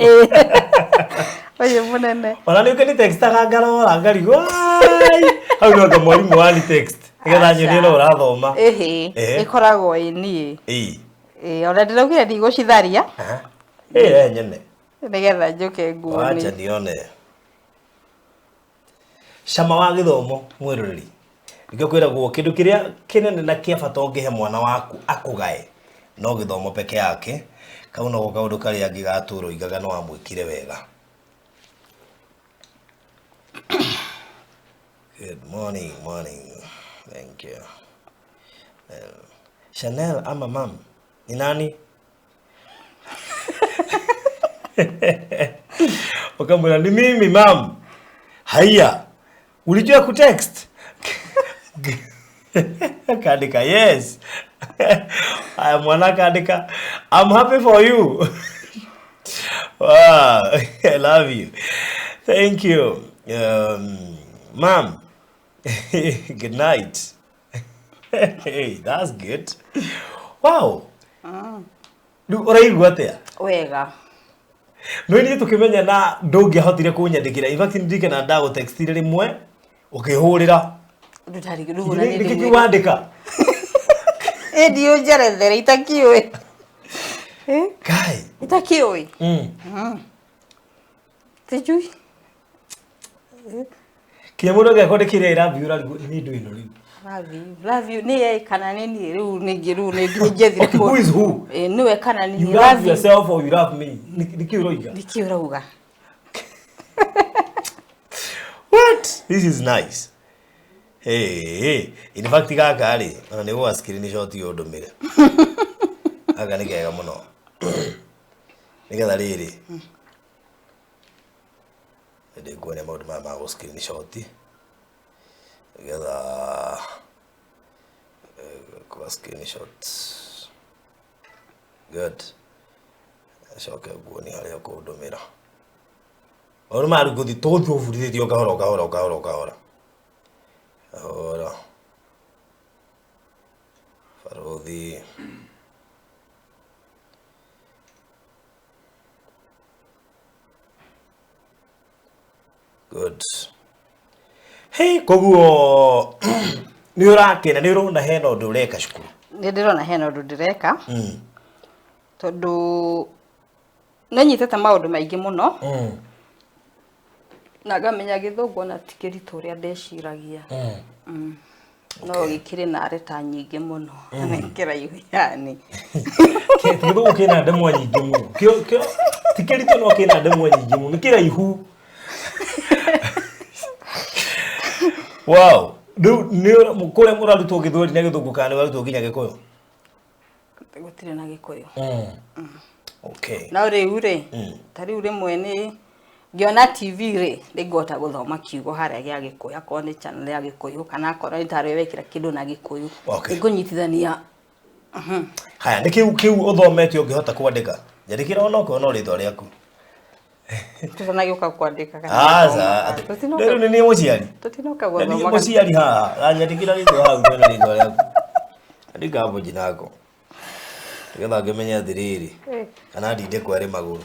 Ũyũ mũnene. Ona nĩ ũkĩ textaga ngarora ngarigwo ai hau no anga mwarimũ wani text nĩgetha nyonie no ũrathoma. Ĩhĩ, ĩkoragwo ĩ niĩ. Ĩĩ. Ĩĩ, ona ndĩraugire ndigũcitharia Aha. Ĩĩ nyene. nĩgetha njũke nguo Wacha nione. Cama wa gĩthomo mwĩroreri. Nĩkĩo kwĩragwo kĩndũ kĩrĩa kĩnene na kĩa bata ũngĩhe mwana waku akũgae no gĩthomo peke yake. Kau noko kaũndũ karĩa angĩgatũra oigaga no amwĩkire wega. Good morning, morning. Thank you. Chanel ama mam? Ni nani? Wakamwambia ni mimi mam. Haya. Ulijua kutext? Kaandika yes. Haya mwana kaandika I'm happy for you. Wow, I love you. Thank you. Ma'am. Good night. Hey, that's good. Wow. Rĩu ũraigua atĩa? Wega. No niĩ tũkĩmenya na ndũngĩahotire kũnyandĩkĩra. In fact, ndirikana ndagũtextire rĩmwe ũkĩhũrĩra. Nĩkĩ kĩu wandĩka? Ĩ ndiũnjerethere itakiũĩ. Kai. Itakiũĩ. Sijui. Kinya mũndũ angĩakwandĩkĩire I love you ũrarigwo nĩ ndũ ĩno rĩu. Love you, love you nĩ ye kana nĩ niĩ rĩu ningĩ rĩu nĩ njethire. Okay, who is who? Ĩ, nĩwe kana nĩ You niĩ? love yourself or you love me? Nĩ kĩ ũroiga? Nĩ kĩ ũrauga? What? This is nice. Hey, hey. In fact gaka rĩ, ona nĩ gwa screenshot ũndũmĩre. Gaka nĩ kega mũno. Nĩgetha rĩrĩ. Ndĩkuonia maũndũ maya ma gũ screenshot. Nĩgetha kwa screenshot. Good. Acoke nguonia harĩa ũkũndũmĩra. Maũndũ maya rĩu ngũthiĩ tũgũthiĩ ũbundithĩtio kahora o kahora o kahora o kahora. Kahora. Barothi. Good. Hey, koguo nĩ ũrakena, nĩ ũrona hena ũndũ ũreka cukuru? Nĩ ndĩrona hena ũndũ ndĩreka, tondũ nĩ nyitĩte maũndũ maingĩ mũno na ngamenya gĩthũngũ ona ti kĩritũ ũrĩa ndeciragia. No gĩkĩrĩ na reta nyingĩ mũno na kĩraihu yani. Gĩthũngũ kĩna ndemwa nyingĩ mũno. Kĩo ti kĩritũ no kĩna ndemwa nyingĩ mũno. Nĩ kĩraihu. Wow. Rĩu nĩ kũrĩa mũrarutwo gĩthweri na gĩthũngũ kana nĩ warutwo nginya gĩkũyũ? Gũtirĩ na gĩkũyũ. Okay. No rĩu rĩ, ta rĩu rĩmwe nĩ ngĩona TV rĩ, nĩngũhota gũthoma kiugo harĩa gĩa gĩkũyũ, akorwo nĩ channel ya gĩkũyũ kana akorwo nĩ tarĩ wekĩra kĩndũ na gĩkũyũ. Okay. Nĩngũnyitithania. Haya, nĩ kĩu ũthomete ũngĩhota kwandĩka? Njandĩkĩra onokorwo no rĩtwa rĩaku. Tũtanagĩũka kwandĩka kana Aca, gũthoma. atĩ- Tũtinoka- Rĩu nĩ niĩ mũciari. Tũtinoka Na niĩ gũthoma. mũciari haha, ranyandĩkĩra rĩtwa hau mbere rĩtwa rĩaku. Andĩka hapo jina yako. Nĩgetha ngĩmenye atĩrĩrĩ, kana ndinde kwerĩ magũrũ.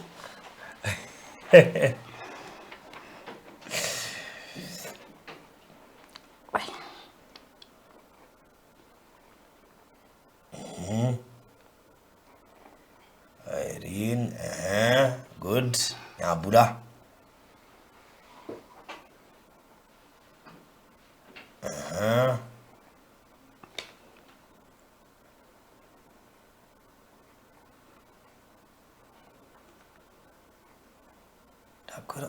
Irene, good. Nyambura. Ndakwĩra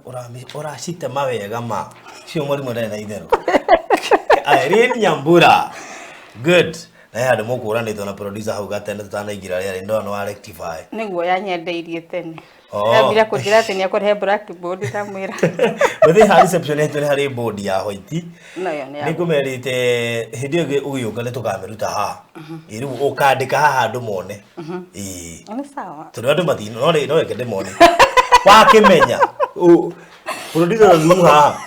ũracitema wega ma. Cio mwarimũ ndarĩ na itherũ. Irene Nyambura. Good. Na he handũ mũkũranĩtwo na producer hau gatene tũtanaingĩra rĩarĩ ndona nĩ wa rectify. Nĩguo yanyendeirie tene. Oh. Yambire kũnjĩra atĩ nĩekũrehe blackboard ndamwĩra. But ha reception yetu nĩ harĩ board ya white. No ĩyo nĩ ya Nĩ ngũmerĩte hĩndĩ ĩyo ĩngĩ ũgĩũka nĩ tũkamĩruta haha. Ĩ rĩu ũkandĩka haha andũ mone. Ĩĩ. Nĩ sawa. Tondũ andũ matino no rĩ no reke ndĩmone. Wakĩmenya. Producer na zoom haha.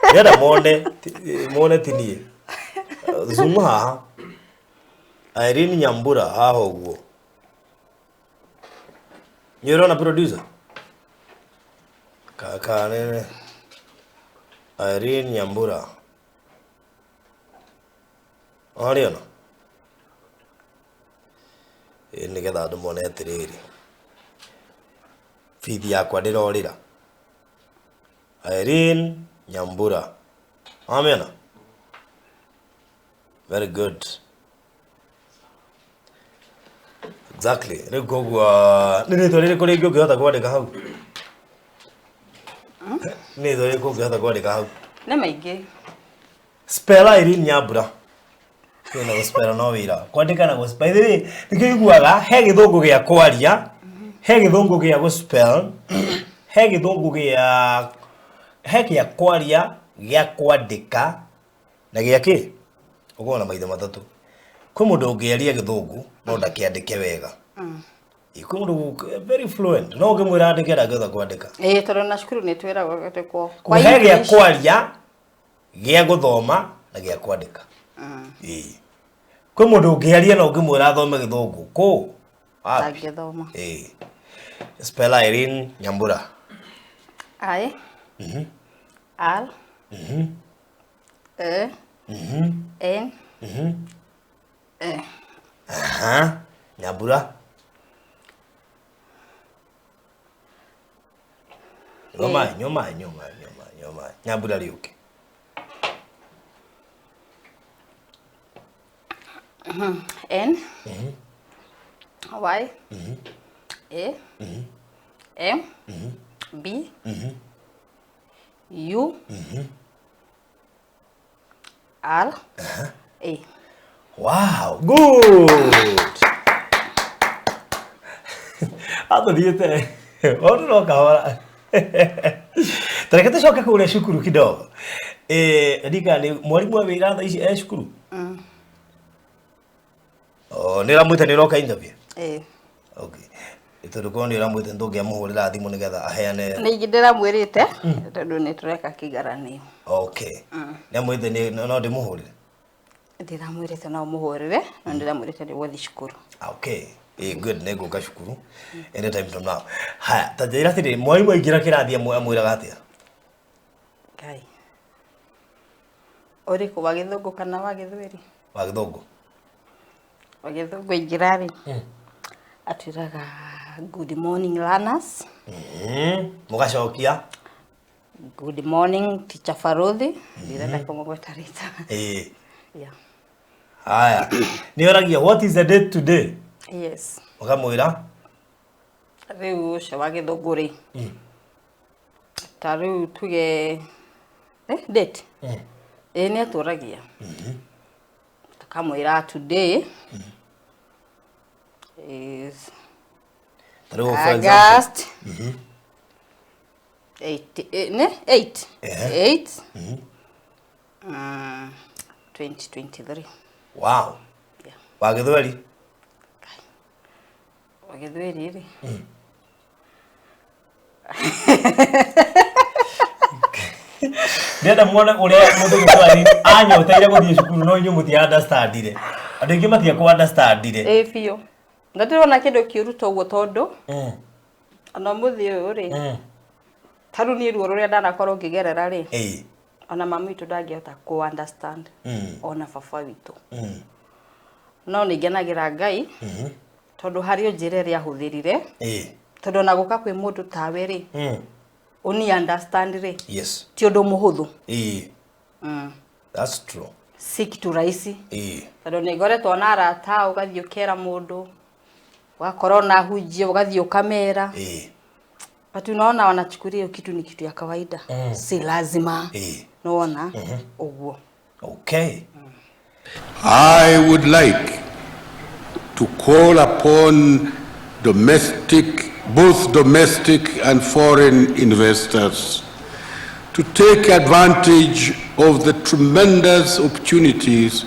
Ndĩrenda mone mone ti niĩ. Zoom haha. Irene Nyambura haha ũguo. Nĩ ũrona producer? Kaka nene. Irene Nyambura. Warĩona? Ĩ nĩgetha andũ mone atĩrĩrĩ. Bithi yakwa ndĩrorĩra. Irene Nyambura. Wamĩona? Very good. Exactly. Rĩu koguo nĩ rĩtwa rĩrĩkũ rĩngĩ ũngĩhota kwandĩka hau? Nĩ rĩtwa rĩrĩkũ ũngĩhota kwandĩka hau? Nĩ maingĩ. Spell Irene Nyambura. Kwĩna gũspell no wĩra. Kwandĩka na gũspell. Ithuĩ nĩkĩo iguaga he gĩthũngũ gĩa kwaria, he gĩthũngũ gĩa gũspell, he gĩthũngũ gĩa he gĩa kwaria, gĩa kwandĩka na gĩa kĩ? Ũkoragwo na maitho matatũ. Kwĩ mũndũ ũngĩaria gĩthũngũ no ndakĩandĩke wega. Ĩ, kwĩ mũndũ very fluent no ũngĩmwĩra andĩke ndangĩhota kwandĩka. Ĩĩ tondũ na cukuru nĩ twĩragwo atĩ kwa He gĩa English. kwaria, gĩa gũthoma na gĩa kwandĩka. Ĩĩ. Kwĩ mũndũ ũngĩaria na ũngĩmwĩra athome gĩthũngũ kũ? Wapi? Ndangĩthoma. Ĩĩ. Spell Irene Nyambura. I R E N E. Aha. Nyambura. Nyua maĩ, nyua maĩ, nyua maĩ, nyua maĩ, nyua maĩ. Nyambura rĩũke. N Y A M B U R A. Wow, good. Atũthiĩte onu no kahora. Tareke tũcoke kũrĩa cukuru kidogo. Rika nĩ mwarimũ e wĩra thaa ici e cukuru? Oh, nĩ ũramwĩta nĩ ũroka interview? Ĩĩ. Okay. Tondũ korwo nĩ ũramwĩta nĩ tũngĩamũhũrĩra thimũ nĩgetha aheane. Nĩ ingĩ ndĩramwĩrĩte tondũ nĩ tũreka kĩgeranio. Okay. Nĩ amwĩte nĩ no ndĩmũhũrĩre? Ndĩramwĩrĩte no mũhũrĩre no ndĩramwĩrĩte nĩ gũthiĩ cukuru. Okay. Good, nĩ ngũka cukuru anytime from now. Haya, ta njĩra atĩrĩrĩ, mwarimũ aingĩra kĩrathi amwĩraga atĩa? Ngai. Ũrĩkũ, wa Gĩthũngũ kana wa Gĩthweri? Wa Gĩthũngũ. Wa Gĩthũngũ aingĩra rĩ, atwĩraga good morning learners. Mũgacokia? Good morning teacher Farodhi. Ndirenda kũmũgweta rĩtwa. Yeah. Haya. Nĩ oragia what is the date today? Yes. Ũkamwĩra? Rĩu ũcio wa Gĩthũngũ rĩ, ta rĩu tuge date. Ĩĩ nĩ atũragia. Tũkamwĩra today is Ta rĩu for example. August 8, ne? 8. 8. 2023. Wow. Yeah. Wa Gĩthweri? Wa Gĩthweri rĩ. Ndĩrenda muone ũrĩa mũndũ Gĩthweri anyoteire gũthiĩ cukuru no inyuĩ mũtia understandire. Andũ aingĩ matia kũ understandire. Ĩĩ biũ. Na ndĩrona kĩndũ kĩũru ta ũguo tondũ ona ũmũthĩ ũyũ rĩ, ta rĩu niĩ ruo rũrĩa ndanakorwo ngĩgerera rĩ, ona mami witũ ndangĩhota kũ understand, ona baba witũ. No nĩ ngenagĩra Ngai tondũ harĩ o njĩra ĩrĩa ahũthĩrire, tondũ ona gũka kwĩ mũndũ tawe rĩ, ũni understand rĩ, ti ũndũ mũhũthũ. That's true. Si kitu rahisi. Tondũ nĩ ngoretwo na arata, ũgathiĩ ũkera mũndũ, ũgakorwo na hunjia, ũgathiĩ ũkamera. But unaona wanachukulia hiyo kitu ni kitu ya kawaida. Si lazima. Unaona? Ũguo. Okay. I would like to call upon domestic, both domestic and foreign investors to take advantage of the tremendous opportunities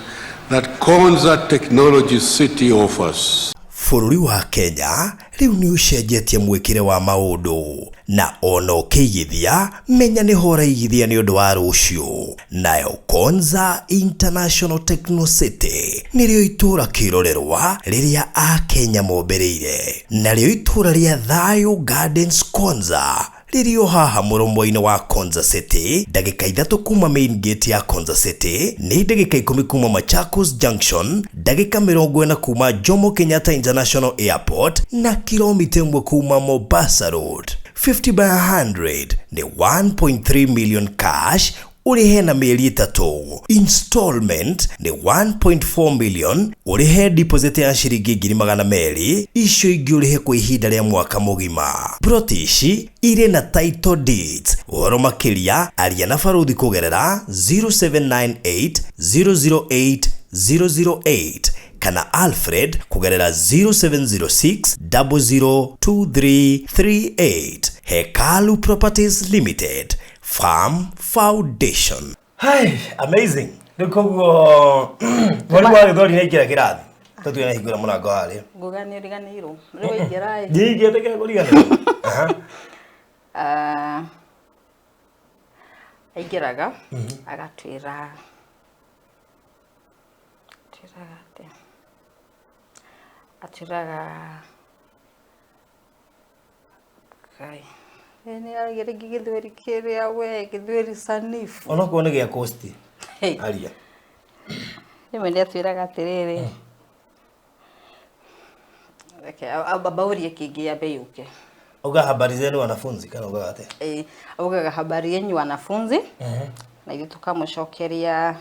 that Konza Technology City offers. Bũrũri wa Kenya rĩu nĩ ũcenjetie mwĩkĩre wa maũndũ na ona ũkĩigithia menya nĩ ho ũraigithia nĩ ũndũ wa rũciũ. Nayo Konza International Techno City nĩrĩo itũũra kĩrorerwa rĩrĩa Akenya mombĩrĩire, narĩo itũũra rĩa Thayo Gardens Konza rĩrĩ o haha mũromo-inĩ wa Konza City, ndagĩka 3 kuma main gate ya Konza City, nĩ ndagĩka 10 kuma Machakos Junction, ndagĩka 40 kuma Jomo Kenyatta International Airport na kilomita 1 kuma Mombasa Road. 50 by 100 nĩ 1.3 million cash ũrĩhe na mĩeri 3. Installment nĩ 1.4 million ũrĩhe deposit ya ciringi 200,000, icio ingĩ ũrĩhe kwa ihinda rĩa mwaka mũgima. Plot ici irĩ na title deeds. Ũhoro makĩria aria na Baruthi kũgerera 0798 008 008 kana Alfred kũgerera 0706 002338. Hekalu Properties Limited, Farm Foundation. Hai, amazing. Rĩu koguo mwarimu wa Gĩthweri nĩaingĩra kĩrathi. Tũtue nĩahingũra mũrango harĩa. Nguga nĩ ũriganĩirwo. Rĩu waingĩra ĩ. Ndingĩtĩkĩra kũriganĩrwo. Aingĩraga agatwĩra atwĩraga atĩa? Atwĩraga Ngai. Nĩ aragia rĩngĩ Gĩthweri kĩrĩa we, Gĩthweri sanifu. Onokorwo nĩ gĩa coast. Hey. Aria. Rĩmwe nĩ atwĩraga atĩrĩrĩ. Reke ambaurie kĩngĩ yambe yũke. Auga habari zenu wanafunzi kana augaga atĩa? Augaga habari yenyu wanafunzi. Na ithuĩ tũkamũcokeria.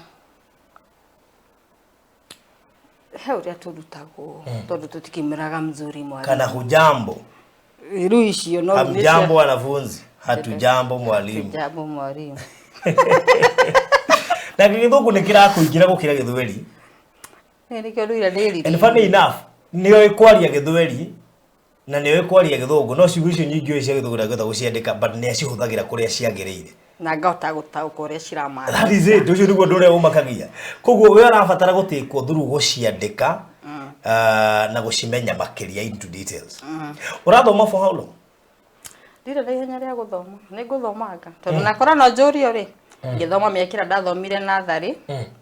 He ũrĩa tũrutagwo tondũ tũtikimĩraga mzuri mwalimu. Kana hujambo? Rĩu icio no Hamjambo wanafunzi, hatujambo mwalimu. Hatujambo mwalimu. Na gĩthũngũ nĩ kĩrakũingĩra gũkĩra gĩthweri. Nĩkĩo ndũire ndĩrirĩirie. And funny enough, nĩoĩ kwaria gĩthweri na nĩoĩ kwaria gĩthũngũ, no ciugo icio nyingĩ oĩ cia gĩthũngũ ndangĩhota gũciandĩka, but nĩ acihũthagĩra kũrĩa ciagĩrĩire. Na ngahota gũtaũka ũrĩa ciramaanisha. That is it, ũcio nĩguo ũndũ ũrĩa ũmakagia. Koguo we ũrabatara gũtĩkwo through gũciandĩka na gũcimenya makĩria into details. Ũrathoma for how long? Ndirĩ na ihenya rĩa gũthoma, nĩ ngũthomanga tondũ nakorwo no njũrio rĩ, ngĩthoma mĩaka ĩrĩa ndathomire natharĩ,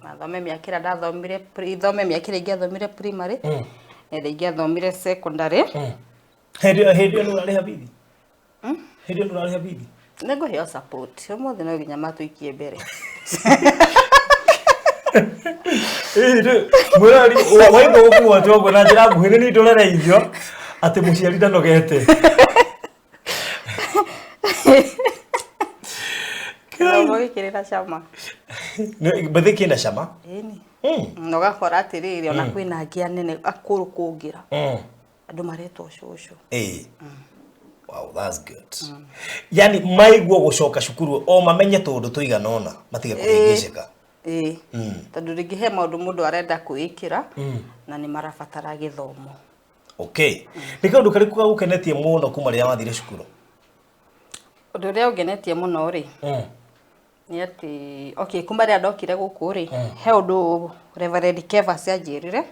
na thome mĩaka ĩrĩa ndathomire, thome mĩaka ĩrĩa ingĩathomire primary, na ĩrĩa ingĩathomire secondary. Hĩndĩ ĩyo nĩ ũrarĩha bithi? Hĩndĩ ĩyo nĩ ũrarĩha bithi? Nĩ ngũheo support, ũmũthĩ no nginya matũikie mbere. Mwĩrori waigua gũkũgwatwo ũguo na njĩra nguhĩ nĩ niĩ ndũrereithio atĩ mũciari ndanogete. Gĩthomo gĩkĩrĩ na cama. Mbathĩ kĩna cama? Ĩni. Na ũgakora atĩrĩrĩ, ona kwĩna angĩ anene akũrũ kũngĩra. Andũ maretwo cũcũ. Wow, that's good. Yani maigua gũcoka cukuru o mamenye tũũndũ tũigana ũna matige kũhĩngĩcĩka. Tondũ rĩngĩ he maũndũ mũndũ arenda kwĩĩkĩra na nĩ marabatara gĩthomo. Okay. Nĩ kaũndũ karĩkũ gagũkenetie mũno kuma rĩrĩa wathire cukuru? Ũndũ ũrĩa ũngenetie mũno rĩ, nĩ atĩ, okay, kuma rĩrĩa ndokire gũkũ rĩ, he ũndũ Reverend Kevas anjĩrire.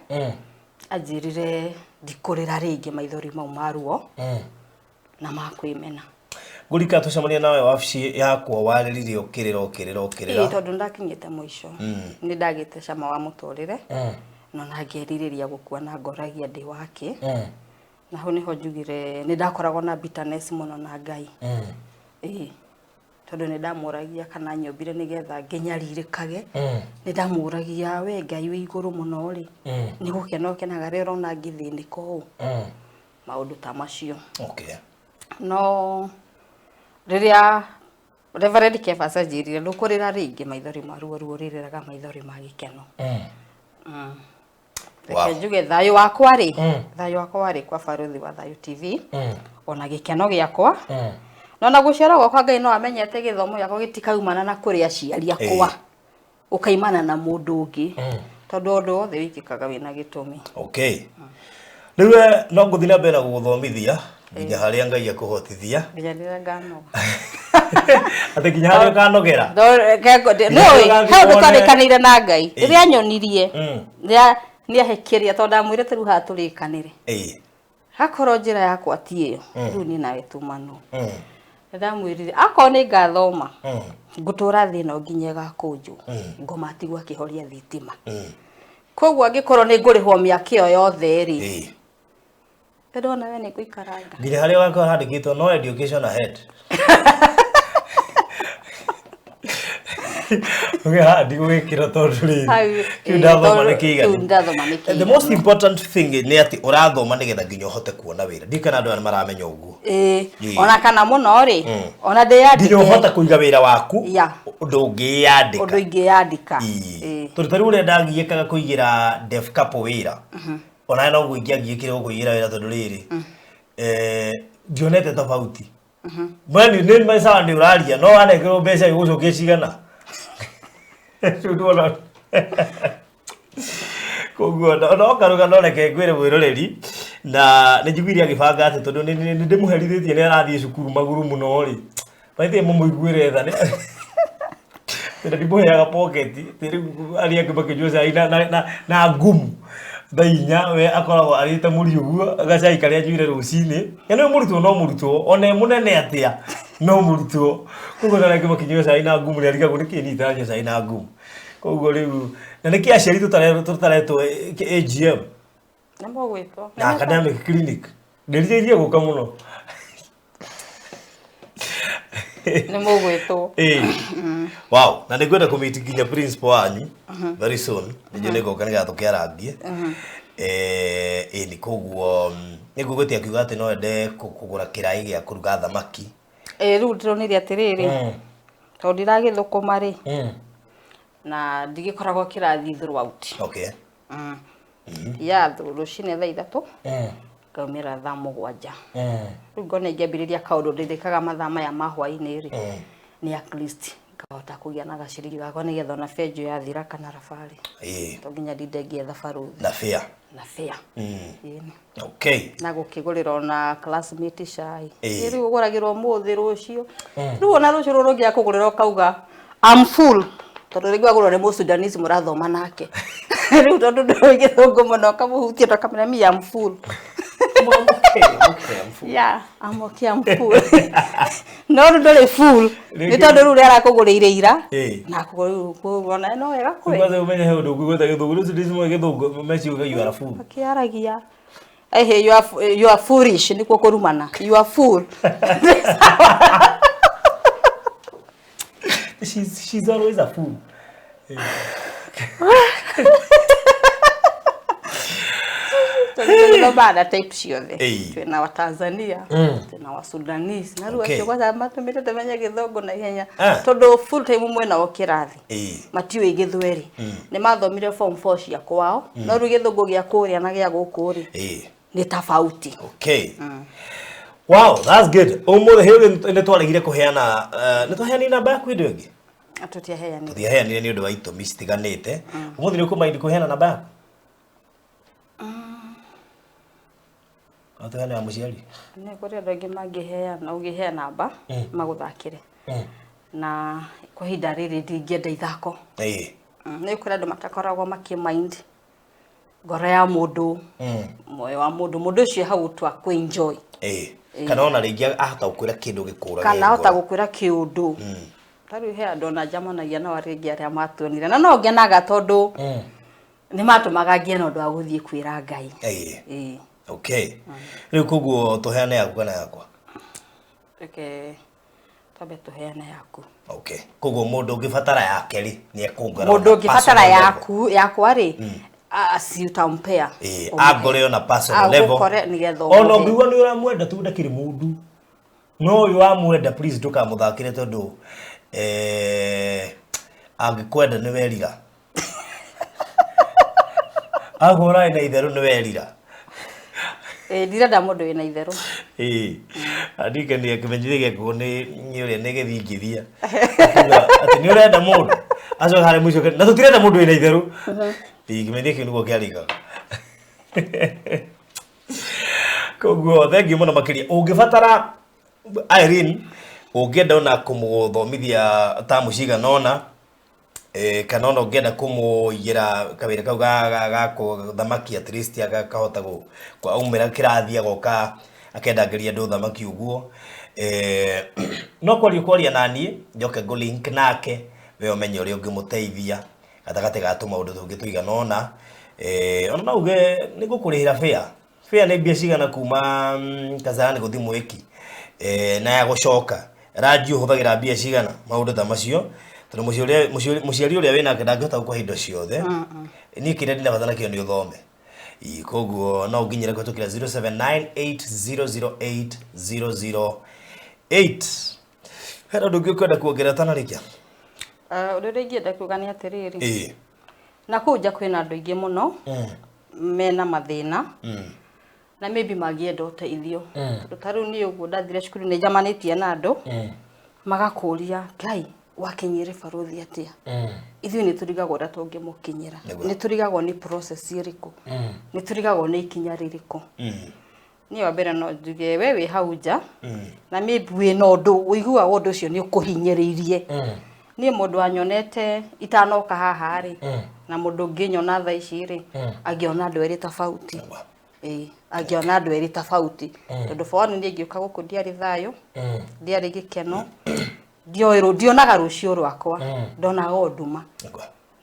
Anjĩrire ndikũrĩra rĩngĩ maithori mau ma ruo na ma kwĩmena. Ngũrika tũcemania nawe wabici yakwa warĩrire ũkĩrĩra ũkĩrĩra ũkĩrĩra. Ĩĩ, tondũ ndakinyĩte mũico. Nĩ ndagĩte cama wa mũtũrĩre. No na ngerirĩria gũkua na ngoragia ndĩ wake. Na hau nĩho njugire nĩ ndakoragwo na bitterness mũno na Ngai. Ĩĩ. Tondũ nĩ ndamũragia kana nyũmbire nĩgetha nginyarirĩkage. Nĩ ndamũragia we Ngai wĩ igũrũ mũno rĩ. Nĩ gũkena ũkenaga rĩrĩa ũrona ngĩthĩnĩka ũũ. Maũndũ ta macio. Okay. No rĩrĩa Reverend Kevas anjĩrire ndũkũrĩra rĩngĩ maithori ma ruo, ruo rĩrĩraga maithori ma gĩkeno. Reke njuge thayũ wakwa rĩ, thayũ wakwa warĩ kwa Barũthi wa Thayũ TV, ona gĩkeno gĩakwa. No na gũciarwo gwakwa Ngai no amenyete gĩthomo gĩakwa gĩtikaumana na kũrĩ aciari akwa. Ũkaimana na mũndũ ũngĩ. Tondũ ũndũ wothe wĩkĩkaga wĩna gĩtũmi. Okay. Rĩu we no ngũthiĩ na mbere na gũgũthomithia nginya harĩa Ngai akũhotithia. Nginya rĩrĩa nganoga. Atĩ nginya harĩa ũkanogera. Nĩ ũĩ, he ũndũ twarĩkanĩire na Ngai. Rĩrĩa anyonirie, nĩahe kĩrĩa, tondũ ndamwĩrĩte rĩu haha tũrĩkanĩre. Hakorwo njĩra yakwa ti ĩyo, rĩu niĩ nawe tumanwo. Ndamwĩrire, akorwo nĩ ngathoma, ngũtũra thĩ ĩno nginya ĩgakũnjwo, ngoma atigwo akĩhoria thitima. Koguo angĩkorwo nĩ ngũrĩhwo mĩaka ĩyo yothe rĩ, ndĩrona we nĩ ngũikaranga. Nginya harĩa wakwa handĩkĩtwo no education ahead. Ndigũgĩkĩra tondũ rĩrĩ, kĩu ndathoma nĩ kĩiganu. Kĩu ndathoma nĩ The most important thing nĩ atĩ ũrathoma nĩgetha nginya ũhote kuona wĩra. Ndiũĩ kana andũ aya nĩ maramenya ũguo. Ona kana mũno rĩ, ona ndĩyandĩke. Nginya ũhote kũiga wĩra waku, ũndũ ũngĩyandĩka. Ũndũ ingĩyandĩka. Tondũ ta rĩu ũrĩa ndagiĩkaga kũigĩra Deaf Couple wĩra, ona noguo ingĩagiĩkire gũkũigĩra wĩra tondũ rĩrĩ, ndionete tofauti. Mwani nĩ maicawa nĩ ũraria, no wanengerwo mbeca igũcokia cigana. Koguo no karuga no reke ngwĩre mwĩroreri, na nĩ njiguire agĩbanga atĩ tondũ nĩ ndĩmũherithĩtie nĩ arathiĩ cukuru magũrũ mũno rĩ. Maithe mũmũiguĩre tha nĩ Tondũ ndimũheaga pocket, rĩu arĩa angĩ makĩnyua cai na ngumu. Thaa inya we akoragwo arĩte mũri ũguo, gacai karĩa anyuire rũcinĩ. Na nĩ mũrutwo no mũrutwo, ona e mũnene atĩa no mũrutwo. Koguo arĩa angĩ makĩnyua cai na ngumu nĩ arigagwo nĩkĩ niĩ itaranyua cai na ngumu. Koguo rĩu, na nĩkĩ aciari tũtaretwo AGM? Nĩ mũgwĩtwo. Na academic clinic. Ndĩrirĩirie gũka mũno. Nĩ mũgwĩtwo. Wow, na nĩ ngwenda kũmeet nginya principal wanyu very soon. Nĩnjũĩ nĩ ngoka nĩgetha tũkĩarangie. Ĩni koguo nĩ ngũgwĩtia akiuga atĩ no ende kũgũra kĩraĩ gĩa kũruga thamaki. Rĩu ndĩronire atĩrĩrĩ, tondũ ndiragĩthũkũma rĩ, na ndigĩkoragwo kĩrathi throughout. Ya rũcinĩ thaa 3, ngaumĩra thaa 7. Rĩu ngona ingĩambĩrĩria kaũndũ ndĩrĩkaga mathaa maya ma hwaĩ-inĩ rĩ, nĩ at least ngahota kũgĩa na gaciringi gakwa, nĩgetha ona benjũ yathira kana rabarĩ, to nginya ndinde ngĩetha barũthi. Na fare. Na fare. Ĩni. Na gũkĩgũrĩra ona classmate cai. Rĩu ũgũragĩrwo ũmũthĩ, rũciũ rĩu ona rũciũ rũrũ rũngĩ akũgũrĩra ũkauga, "I'm full," tondũ rĩngĩ wagũrwo nĩ Mũsudanese mũrathoma nake rĩu, tondũ ndũĩ gĩthũngũ mũno, ũkamũhutia ũkamwĩra, "Me, I'm full." I'm okay, I'm okay, I'm full. Yeah, I'm okay, I'm full. No rĩu ndũrĩ full nĩ tondũ rĩu ũrĩa arakũgũrĩire ira na akũgũrĩire ona no wega kwĩ Kwanza umenye he ũndũ ũngĩgweta gĩthũngũ rĩu ndicimwe gĩthũngũ meciuga, "You are a fool." Akĩaragia ehe, you are foolish, nĩkuo kũrumana, you are fool. She's always a fool. Tũgĩthoma na type ciothe. Twĩna wa Tanzania, twĩna wa Sudanese, na rĩu acio kwanza matũmĩte tũmenye gĩthũngũ na ihenya, tondũ full time mwena o kĩrathi matiũĩ gĩthweri. Nĩ mathomire form 4 cia kwao, no rĩu gĩthũngũ gĩa kũrĩa na gĩa gũkũ rĩ, nĩ tofauti. Okay. Wow, that's good. Ũmũthĩ hĩndĩ nĩ twaregire kũheana, nĩ twaheanire namba yaku hĩndĩ ĩyo ĩngĩ? Tũtiaheanire. Tũtiaheanire nĩ ũndũ wa itũmi citiganĩte. Ũmũthĩ nĩ ũkũmaindi kũheana namba yaku? No tũheane ya mũciari? Nĩ kũrĩ andũ aingĩ mangĩheana, ũngĩheana namba magũthakĩre, na kwa ihinda rĩrĩ ndingĩenda ithako. Nĩ kũrĩ andũ matakoragwo makĩmind ngoro ya mũndũ, muoyo wa mũndũ, mũndũ ũcio hau tu akũ-enjoy. Kana ona rĩngĩ ahota gũkwĩra kĩndũ gĩkũrage Kana ahota ngoro. Gũkwĩra kĩũndũ. Ta rĩu he andũ ona njamanagia nao rĩngĩ arĩa matuonire, na no ngenaga tondũ nĩ matũmaga ngĩe na ũndũ wa gũthiĩ kwĩra Ngai. Ĩĩ. Okay. Rĩu koguo tũheane yaku kana yakwa? Reke twambe tũheane yaku. Okay. Koguo mũndũ ũngĩbatara yake rĩ, nĩ ekũngora Mũndũ ona ũngĩbatara personal level. Yaku yakwa rĩ, si utampea. Angore ona personal level. Agũkore nĩgetha Ona ũmũhe. ũngĩigua nĩ ũramwenda tu, ndakĩrĩ mũndũ no ũyũ wamwenda, please ndũkamũthakĩre, tondũ angĩkwenda nĩ werira, agũra na itherũ nĩ werira. Ĩĩ, ndirenda mũndũ wĩna itherũ. Ĩĩ, andikania kĩmenyithia gĩakuo nĩ ũrĩa nĩ gĩthingithia. Akiuga atĩ nĩ ũrenda mũndũ acoka harĩ mũico, na tũtirenda mũndũ wĩna itherũ. Ĩĩ, kĩmenyithia kĩu nĩguo kĩarĩkaga. Koguo thengiũ mũno makĩria ũngĩbatara Irene, ũngĩenda ona kũmũthomithia tamu cigana ũna, kana ona ũngĩenda kũmũigĩra kawĩra kau ga thamaki, at least akahota aumĩra kĩrathi agoka akendangĩria andũ thamaki ũguo, no kwaria kwaria naniĩ njoke ngũ link nake, we ũmenye ũrĩa ũngĩmũteithia gatagatĩ ga tũmaũndũ tũngĩ tũigana ũna. Ona no uge nĩ ngũkũrĩhĩra fare. Fare nĩ mbia cigana kuma Kasarani gũthiĩ Mwĩki, na ya gũcoka ranji ũhũthagĩra mbia cigana, maũndũ ta macio, tondũ mũciari ũrĩa wĩnake ndangĩhota gũkũhe indo ciothe. Niĩ kĩrĩa ndĩna bata nakĩo nĩ ũthome. Ĩ, koguo no ũnginyĩre kũhetũkĩra 0798008008. Hena ũndũ ũngĩ ũkwenda kuongerera ũtanarĩkia? Ũndũ ũrĩa ingĩenda kuga nĩ atĩrĩrĩ, na kũu nja kwĩna andũ aingĩ mũno mena mathĩna na maybe mangĩenda ũteithio, tondũ ta rĩu niĩ ũguo ndathire cukuru nĩ njamanĩtie na andũ magakũria, "Ngai, wakinyĩre barũthi atĩa?" Ithuĩ nĩ tũrigagwo ũrĩa tũngĩmũkinyĩra. Nĩ tũrigagwo nĩ process ĩrĩkũ, nĩ tũrigagwo nĩ ikinya rĩrĩkũ. Niĩ wa mbere no njuge, we wĩ hau nja na maybe wĩna ũndũ ũiguaga ũndũ ũcio nĩ ũkũhinyĩrĩirie, niĩ mũndũ wanyonete itanoka haha rĩ, na mũndũ ũngĩnyona thaa ici rĩ, angĩona andũ erĩ tofauti. Ĩĩ, angĩona andũ erĩ tofauti, tondũ for one, niĩ ngĩũka gũkũ ndiarĩ thayũ, ndiarĩ gĩkeno, ndioĩ, ndionaga rũciũ rwakwa, ndonaga o nduma.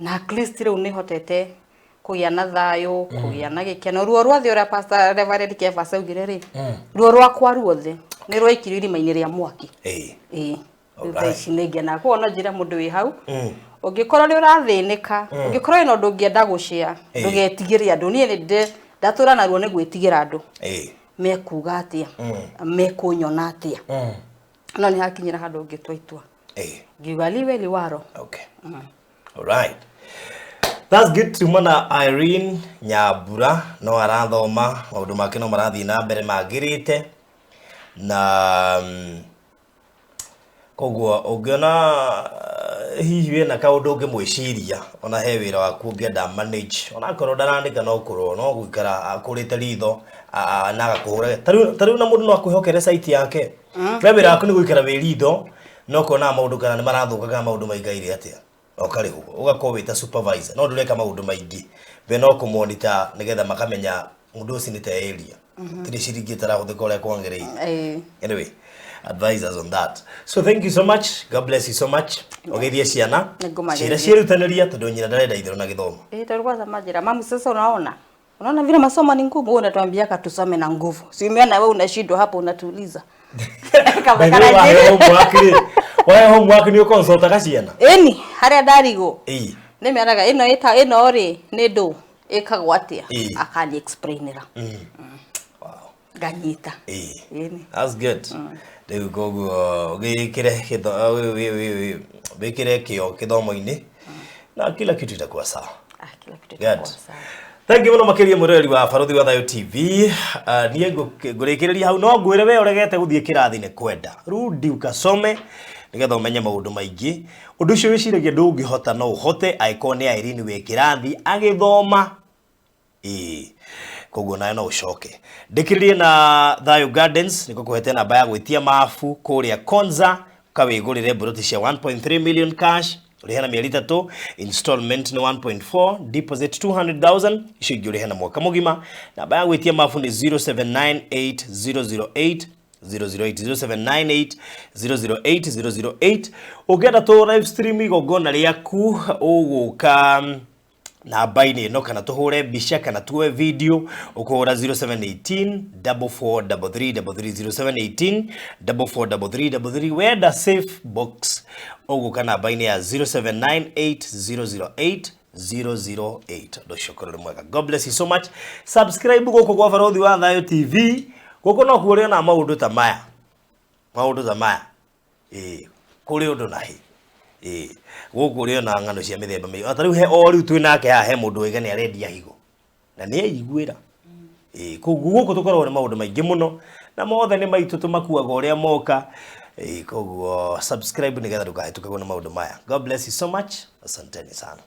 Na at least rĩu nĩ hotete kũgĩa na thayũ, kũgĩa na gĩkeno. Ruo ruothe ũrĩa Pastor Reverend Kefas augire rĩ, ruo rwakwa ruothe nĩ rwaikirio irima-inĩ rĩa mwaki. Ĩĩ, rĩu thaa ici nĩ ngenaga. Koguo no njĩre mũndũ wĩ hau, ũngĩkorwo nĩ ũrathĩnĩka, ũngĩkorwo wĩna ũndũ ũngĩenda gũshare, ndũgetigĩre andũ. Niĩ nĩ ndĩ ndatũra naruo nĩ gwĩtigĩra andũ mekuga atĩa, mekũnyona atĩa, no nĩ hakinyĩra handũ ngĩtua itua, ngiuga liwe liwaro. Okay. Alright. That's good. Tuma na Irene Nyambura no arathoma maũndũ make no marathiĩ na mbere magĩrĩte na koguo ũngĩona hihi wĩna kaũndũ ũngĩmwĩciria ona he wĩra waku ũngĩenda manage onakorwo ndarandĩka no kũrwo no gũikara akũrĩte ritho na agakũhũra ta rĩu na mũndũ no akwĩhokere site yake we wĩra waku nĩ gũikara wĩ ritho no kona maũndũ kana nĩ marathũka kana maũndũ maikaire atĩa ũkarĩhwo ũgakorwo wĩ ta supervisor no ndũreka maũndũ maingĩ we no kũmonita nĩgetha makamenya mũndũ ũcio nĩ ta area tirĩ ciringi ĩtarahũthĩka ũrĩa kwagĩrĩire. Anyway, advise us on that. So thank you so much. God bless you so much. Ogeithie ciana. Nĩngũmageithia. Ciĩre ciĩrutanĩria tondũ nyina ndarenda itherũ na gĩthomo. Tondũ kwanza majira mamu, sasa unaona vile masomo ni ngumu, wewe unatuambiaka tusome na nguvu. Si umeona wewe unashindwa hapo unatuuliza. Kama By the way, karajiri. wahe homework rĩ, wahe homework nĩ ũconsultaga ciana? Ĩni, harĩa ndarigwo. Ĩĩ. Nĩmeraga ĩno ĩta ĩno rĩ nĩ ndũ ĩkagwo atĩa? Ĩĩ. Akani explainera. Wow. Nganyita. Ĩĩ. Ĩni. That's good. Rĩu koguo wĩkĩre wĩkĩre kĩo gĩthomo-inĩ na kila kitu itakuwa sawa. Ah, kila kitu Good. itakuwa sawa. Thank you muno makiria mwiroreri wa Barothi wa Thayo TV. Niĩ ngũrĩkĩrĩria hau no ngwĩre we ũregete gũthiĩ kĩrathi nĩ kwenda. Rudi ukasome nĩgetha ũmenye maũndũ maingĩ. Ũndũ ũcio wĩciragia ndũngĩhota no ũhote angĩkorwo nĩ Irene wĩ kĩrathi agĩthoma. Ĩĩ. Koguo nawe no ũcoke. Ndĩkĩrĩrie na Thayo Gardens nĩkuo kũhete namba ya gwĩtia mabu kũrĩa Konza ũkawĩgũrĩre mburoti cia 1.3 million cash ũrĩhe na mĩeri 3 installment nĩ 1.4 deposit 200,000 icio ingĩ ũrĩhe na mwaka mũgima. Namba ya gwĩtia mabu nĩ 0798 008 0798 008 008. Ũngĩenda tũ live stream igongona rĩaku ũgũka namba-inĩ ĩno kana tũhũre mbica kana tuoe video ũkũhũra 0718 4433 33 0718 4433 33. Wenda safe box ũgũka namba-inĩ ya 0798 008 008. Ũndũ ũcio ũkorwo ũrĩ mwega. God bless you so much. Subscribe gũkũ gwa Barothi wa Thayo TV. Gũkũ no kuo ũrĩona maũndũ ta maya, maũndũ ta maya. Ĩĩ, kũrĩ ũndũ na hĩ. Ĩĩ, gũkũ ũrĩona ng'ano cia mĩthemba mĩingĩ. Ta rĩu he o rĩu twĩ nake haha he mũndũ waiga nĩ arendia higo na nĩ eiguĩra. Ĩĩ, koguo gũkũ tũkoragwo na maũndũ maingĩ mũno na mothe nĩ maitũ tũmakuaga ũrĩa moka. Ĩĩ, koguo subscribe nĩgetha ndũkahĩtũkagwo nĩ maũndũ maya. God bless you so much. Asanteni sana.